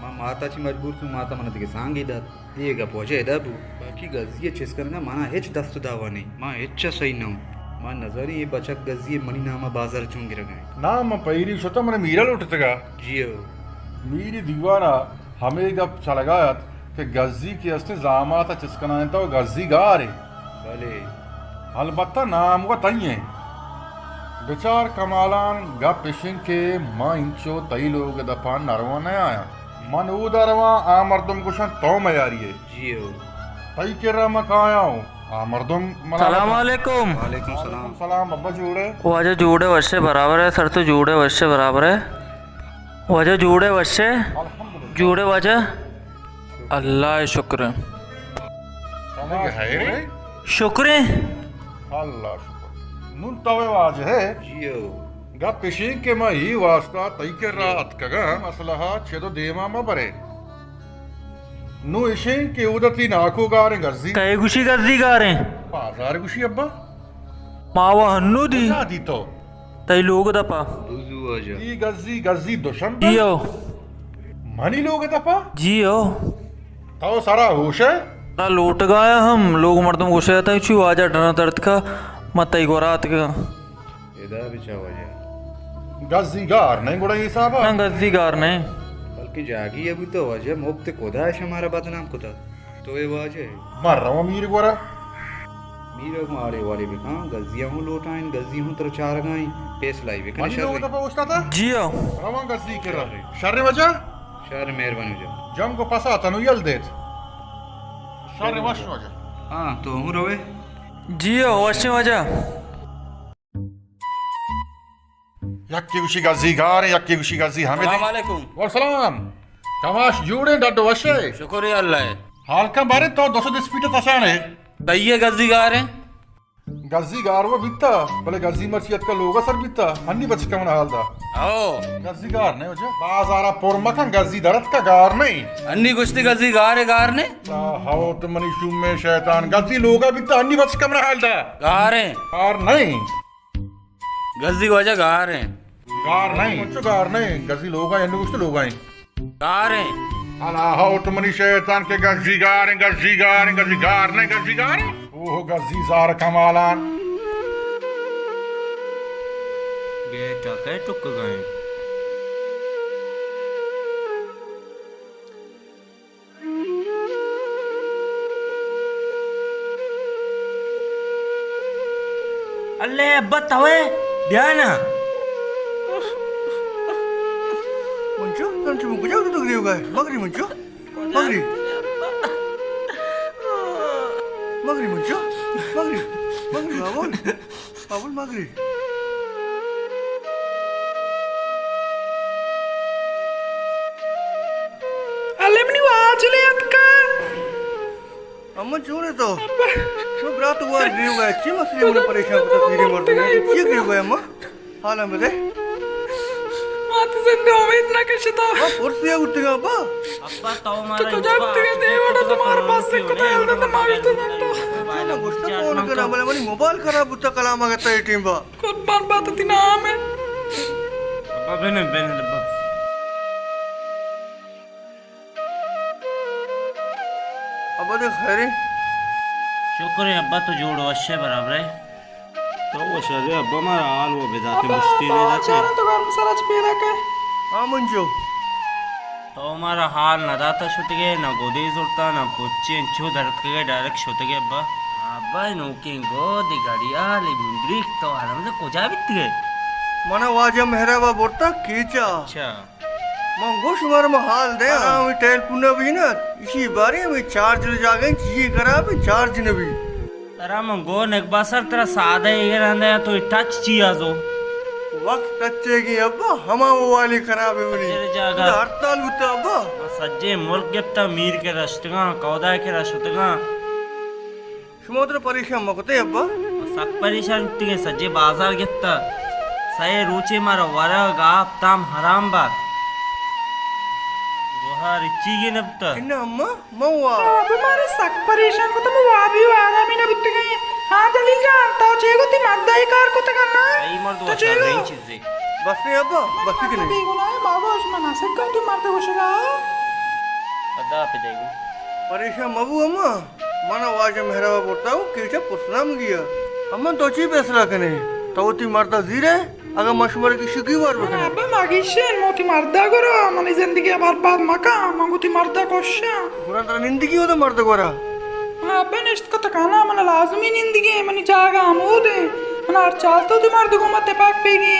ما مات ء چہ مجبور سوں، مات ء من ء دگہ سانگے دات۔ اے گپ واجہ ادا بو۔ باقی گزی ء چست کنگ ء منا ہچ دست و دعوا نئیں۔ ما ہچ ء سہی نہ اوں۔ ما نزانیں اے بچک گزی ء منی نام ء بازار ء چون گرگ ء انت۔ ناں، من پیری شتاں، من میرا لوٹتگ ء۔ جی ہو۔ میری دیوان ء ہمے گپ چلگا ات کہ گزی کہ استیں زامات ء چست کنائینتہ و گزی گار انت۔ بلے۔ البتہ نام و تئی انت۔ بچار کمالان، گپ اش انت کہ من انچو تئی لوگ ء دپا نرواں نیایاں۔ من اودا رواں، آ مردم گوشنت تو میاری ئے۔ جی ہو۔ تئی کرا من کایاں و آ مردم ملامت انت۔ سلام علیکم۔ وعلیکم سلام۔ سلام، ابا جوڑ ئے؟ واجہ جوڑ ئے وش ئے برابر ئے، سر تو جوڑ ئے وش ئے برابر ئے۔ واجہ جوڑ ئے وش ئے؟ الحمدللہ۔ جوڑ ئے واجہ؟ اللہ ء شکر ء۔ شکر ء۔ اللہ شکر۔ نون تو واجہ ئے؟ جی ہو۔ گپ اش انت کہ ما اے واسطہ تئی کرا اتکگاں، مسئلہ ء چد و دیما مہ برے۔ نوں اش انت کہ اودا تئی ناکو گاریں گزی۔ کئے گوشی گزی گاریں؟ بازار گوشی ابا۔ ما و ہنو دی۔ کجا دی تو؟ تئی لوگ دپا۔ بزو واجہ۔ ای گزی، گزی دوشنبہ؟ جی ہو۔ منی لوگ دپا؟ جی ہو۔ تو سرا ہوش ئے؟ سرا لوٹگایا ہم، لوگ مردم گوشے اتاں چو واجہ ڈنا درد کا، ما تئی گورا اتکگاں۔ ادا بچا واجہ۔ گزی گار نئیں گڑا اے حسابا؟ نہ، گزی گار نئیں۔ بلکہ جاگی ء بوتہ واجہ، مپت خدا ء شمارا بدنام کتہ۔ تو اے واجہ ئے؟ من رواں میر گورا۔ میر ء مالے والے بکن، گزی ء ہوں لوٹائیں، گزی ہوں ترا چارگائیں، فیصلہ ای بکن۔ منی شر لوگ دپا اوشتاتا؟ جی ہاں۔ رواں گزی کرا۔ شر واجہ؟ شر، مہربانی واجہ۔ جنگ و پسا تنو یل دیت۔ شر وش واجہ۔ ہاں، تو ہوں روے؟ جی ہاں، وش واجہ۔ یکے گوشی گزی گار ایں، یکے گوشی گزی ہمے دیں۔ السلام علیکم۔ وعلیکم سلام۔ کماش جوڑ ئے، ڈڈ وش ئے؟ شکر اے اللہ ء۔ حال کن بارے تو دو سد اسپیڈ تشان ئے۔ کئی ء گزی گار ایں؟ گزی گار و بیتا، بلے گزی مرچی اتکا لوگا سر بیتا، ہنی بچکا من حال دا۔ او۔ گزی گار نئیں واجہ، بازارا پر مکن، گزی در اتکا گار نئیں۔ ہنی گوشتی گزی گار ایں، گار نئیں؟ لا حول منی شومیں شیطان، گزی لوگا بیتا، ہنی بچکا من حال دا۔ گار ایں۔ گار نئیں۔ گزی واجہ گار ایں۔ گار نئیں، انچو گار نئیں، گزی لوگا ایں، انو گوشت لوگا ایں۔ گار ایں۔ الا ہو تو منی شیطان کہ گزی گار ایں، گزی گار ایں، گزی گار نئیں، گزی گار ایں۔ اوہ گزی زار کمالان۔ گیٹ ء کئے ٹکگا ایں؟ اللہ ابا توئے بیا نا۔ منچو، منچو، من کجا تو گریوگا ئے؟ مگری منچو، مگری۔ مگری منچو، مگری، مگری بابا۔ پاول مگری۔ الے منی واجلے اتکا۔ اما چون ئے تو؟ ابا۔ شو برات وار گریوگا ئے، چی مسئلے من پریشان کتا پیریں مردم؟ چی گریوگا ئے اما؟ حالاں بدے۔ ما تو زندہ امید نہ کشتا۔ ما پرسیا اٹھگا ابا۔ ابا تو مارا تو کجا تگے دے وڑا تو مار پاس سے کتا ہے تو مار تو۔ چی نہ گوشتا فون کرا بلے منی موبائل خراب بوتا کلام آگتا اے ٹیم با۔ قربان بات تئی نام ہے۔ ابا بنے، بنے ابا۔ ابا دے خیر ہے؟ شکر ہے ابا، تو جوڑ وش ہے برابر ہے؟ تو وش ہے ابا، مارا حال وہ بداتے ابا، مشتی نہیں رہتے۔ چارا تو گرم سرا چ پیدا کئے۔ ہاں منجو۔ تو مارا حال نہ داتا شتگے، نہ گودی زرتا، نہ پچی، انچو درتکگے ڈائریکٹ شتگے ابا۔ ہاں بھائی نوکیں گو دے گھڑیالے مندریک تو آرام دے کجا بیتگے؟ منا واجہ مہرابا برتا کیچا۔ اچھا۔ من گوش مر ما حال دے۔ ہاں۔ ہمیں ٹیلیفون نہ بھی نا، اسی بارے ہمیں چارج جاگے چیزیں خراب ہے، چارج نہ بھی۔ ترا من گو نگباسر ترا سادہ ایگر آندہ تو ٹچ چی آزو۔ وقت ٹچے گی ابا، ہما موبائل خراب ہے منی۔ تیرے جاگہ۔ ہڑتال ہوتا ابا۔ سجے ملک گپتا میر کے رشتگاں، کودا کے رشتگاں۔ شما ترا پریشان مکتے ابا۔ سک پریشان بوتگیں، سجے بازار گپتا۔ سئے روچے مارا ورگ، آپ، تام حرام بات۔ گوہا رچیگی نبتا۔ اناں اما، من وا۔ تو مارا سک پریشان کتا، من وابی و آرامی نہ بوتگیں۔ ہاں دلیل جان، تو چے گو تی مردا اے کار کتگ انا؟ اے مرد تو چے گو؟ شریں چیزے۔ بس اے ابا، بس اے کنے۔ بے گناہ ما گوش من اسکا تی مرد گوشگا۔ ادا پہ دے گو۔ پریشان مبو اما، منا واجہ مہرابا برتا و کیچا پسنام گیا۔ اما تو چی فیصلہ کنے؟ تو تی مردا زیرے؟ اگاں ما شمارا گیشی گیوار بکناں۔ ابا ما گیشین، من وتی مردا گورا، منی زندگی ء برباد مکن، من وتی مردا کشاں۔ گڑا ترا نندگی اودا مردا گورا؟ من ابا نشت کت کناں، من لازمی نندگی، منی جاگہ ہمودے۔ من ہر چال تو وتی مرد گوما تپاک بیگی۔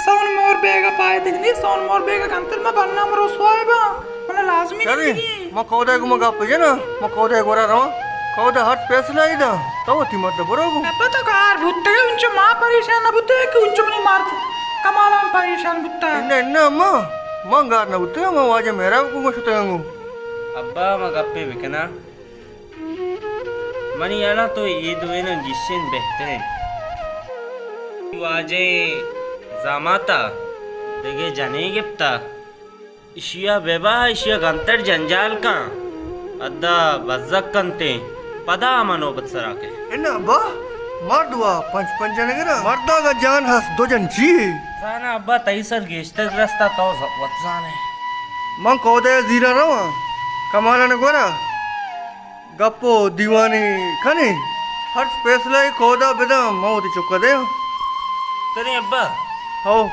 سون مور بیگا پائدگ نی، سون مور بیگا کنتر ما بنام رسوائے با۔ من لازمی شریں، نندگی۔ ما کودہ گوما گپ جناں، ما کودہ گورا رواں۔ کودہ ہر فیصلہ ای داں، تو وتی مرد برو گو۔ ابا تو گار بوتگے، انچو ما پریشان نہ بوتگے کہ انچو منی مرد کمالان پریشان بوتا۔ انہ، انہ، ما، ما گار نہ بوتگے، ما واجہ مہراب گوما شتگاں گو۔ ابا ما گپے بکناں۔ منی ہیالا تو اے دوئیناں گیشین بہتریں۔ واجہ زاماتا دگہ جنے گپتا۔ اشیا ببا، اشیا گنتر جنجال کن، ادا بزگ کنتیں، پدا ہما نوبت سرا کئے۔ اناں ابا، مرد وا پنچ پنچ جنگ نا، مردا گا جان ہست دو جن چی؟ زانا ابا، تئی سر گیشتر رستا، تو ز-، وت زانے۔ من کودہ زیرا رواں، کمالان گورا۔ گپ و دیوانے کنے، ہرچ فیصلہ ء کودہ بداں، من وتی چکا دیاں۔ ترے ابا؟ ہو۔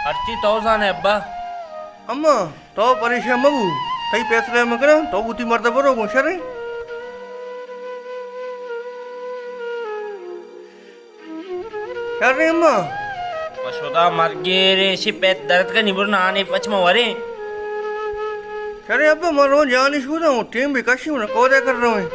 ہرچی تو زانے ابا۔ اما، تو پریشان مبو، تئی فیصلہ ء من کناں، تو وتی مرد ء برو گوں شریں۔ شریں اما۔ پہ شدا مرگے رے، اشی پت درد کنی، برو نانے پچ ما وریں۔ شریں ابا، ما رو جانی شوداں، ٹیم بھی کشی، من کودے کر رویں۔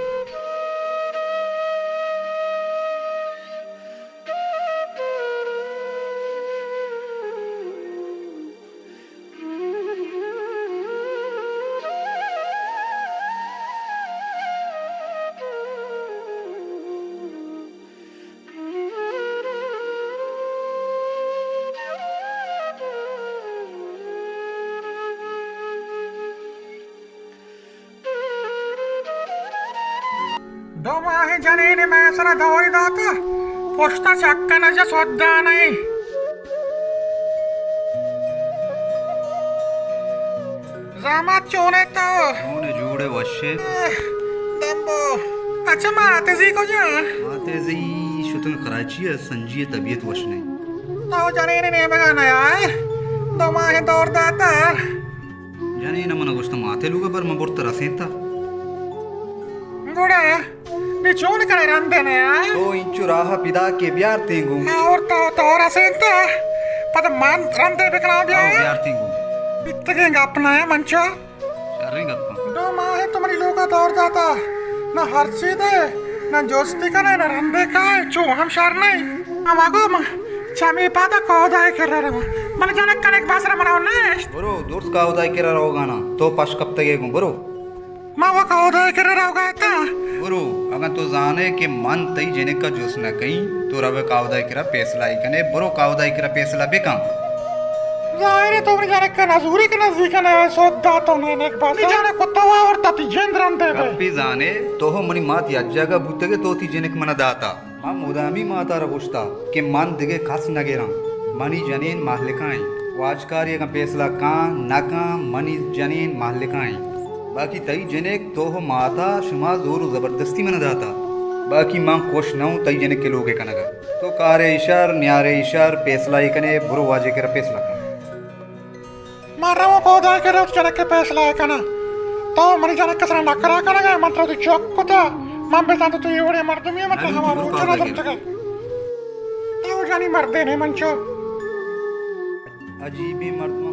دو ماہ جنین مئے سرا دوری داتا، پشتا چکن اجا سودا نہیں۔ زامات چونے تو؟ چونے جوڑے وشے؟ دمبو۔ اچھا ماتے زی کجا؟ ماتے زی شتن کراچی ہے، سنجی طبیعت وش نہیں۔ تو جنین نیمگا نیا ہے؟ دو ماہ دور داتا۔ جنین من گوشت ماتے لوگ پر من برت رسینتا۔ گڑا نی چون کنے رندے نیا؟ تو انچو راہ پیدا کے بیار تینگو۔ اور تو، تو رسینتا۔ پد من رندے بکنا بیا۔ آؤ، بیار تینگو۔ بیتگیں گپ نہ ہے منچو۔ شریں گپاں۔ دو ماہ تو منی لوگا دور داتا۔ نہ ہرچی دے، نہ جستی کنے، نہ رندے کائے، چو ہم شر نہیں۔ اما گو من چمی پادا کودائے کرا رواں۔ من جنک کنک باسر منا نیشت۔ برو، درست کودائے کرا روگانا۔ تو پش کپتگے گوں، برو۔ ما و کاودائے کرا روگا اتاں۔ برو، اگاں تو زانے کہ من تئی جنک ء جست نہ کئیں، تو روے کاودائے کرا پیسلہ ای کنے، برو کاودائے کرا پیسلہ بکن۔ ظاہر ہے تو منی جنک ء نزوری کہ نزیک نہ ئے، سودا تو نینک بس۔ نی جنک کتا وا اور تتی جند رندے بے۔ گپی زانے، تو ہو منی مات یک جاگہ بوتگے، تو تی جنک منا داتا۔ من مدامی ماتارا گوشتا کہ من دگہ کس نگراں، منی جنین مہلکا ایں۔ واجکاری اگاں پیسلہ کاں نہ کاں، منی جنین مہلکا ایں۔ باقی تئی جنک تو و ماتا شما زور و زبردستی من داتا۔ باقی من خوش نہ اوں تئی جنک کے لوگے کنگا۔ تو کارے اشار، نیارے اشار، پیسلہ ای کنے، برو واجہ کرا پیسلہ کن۔ من رواں کودائے کرا وتی جنک ء پیسلہ ء کناں۔ تو منی جنک ء سرا نکرا کنگ ء، من ترا وتی چک کتا، من بزانت تو یہ وڑے مردمی، مطلب، ہمارا روچ نہ درتگا۔ تو جانی مردے نے منچو۔ عجیبیں مردم۔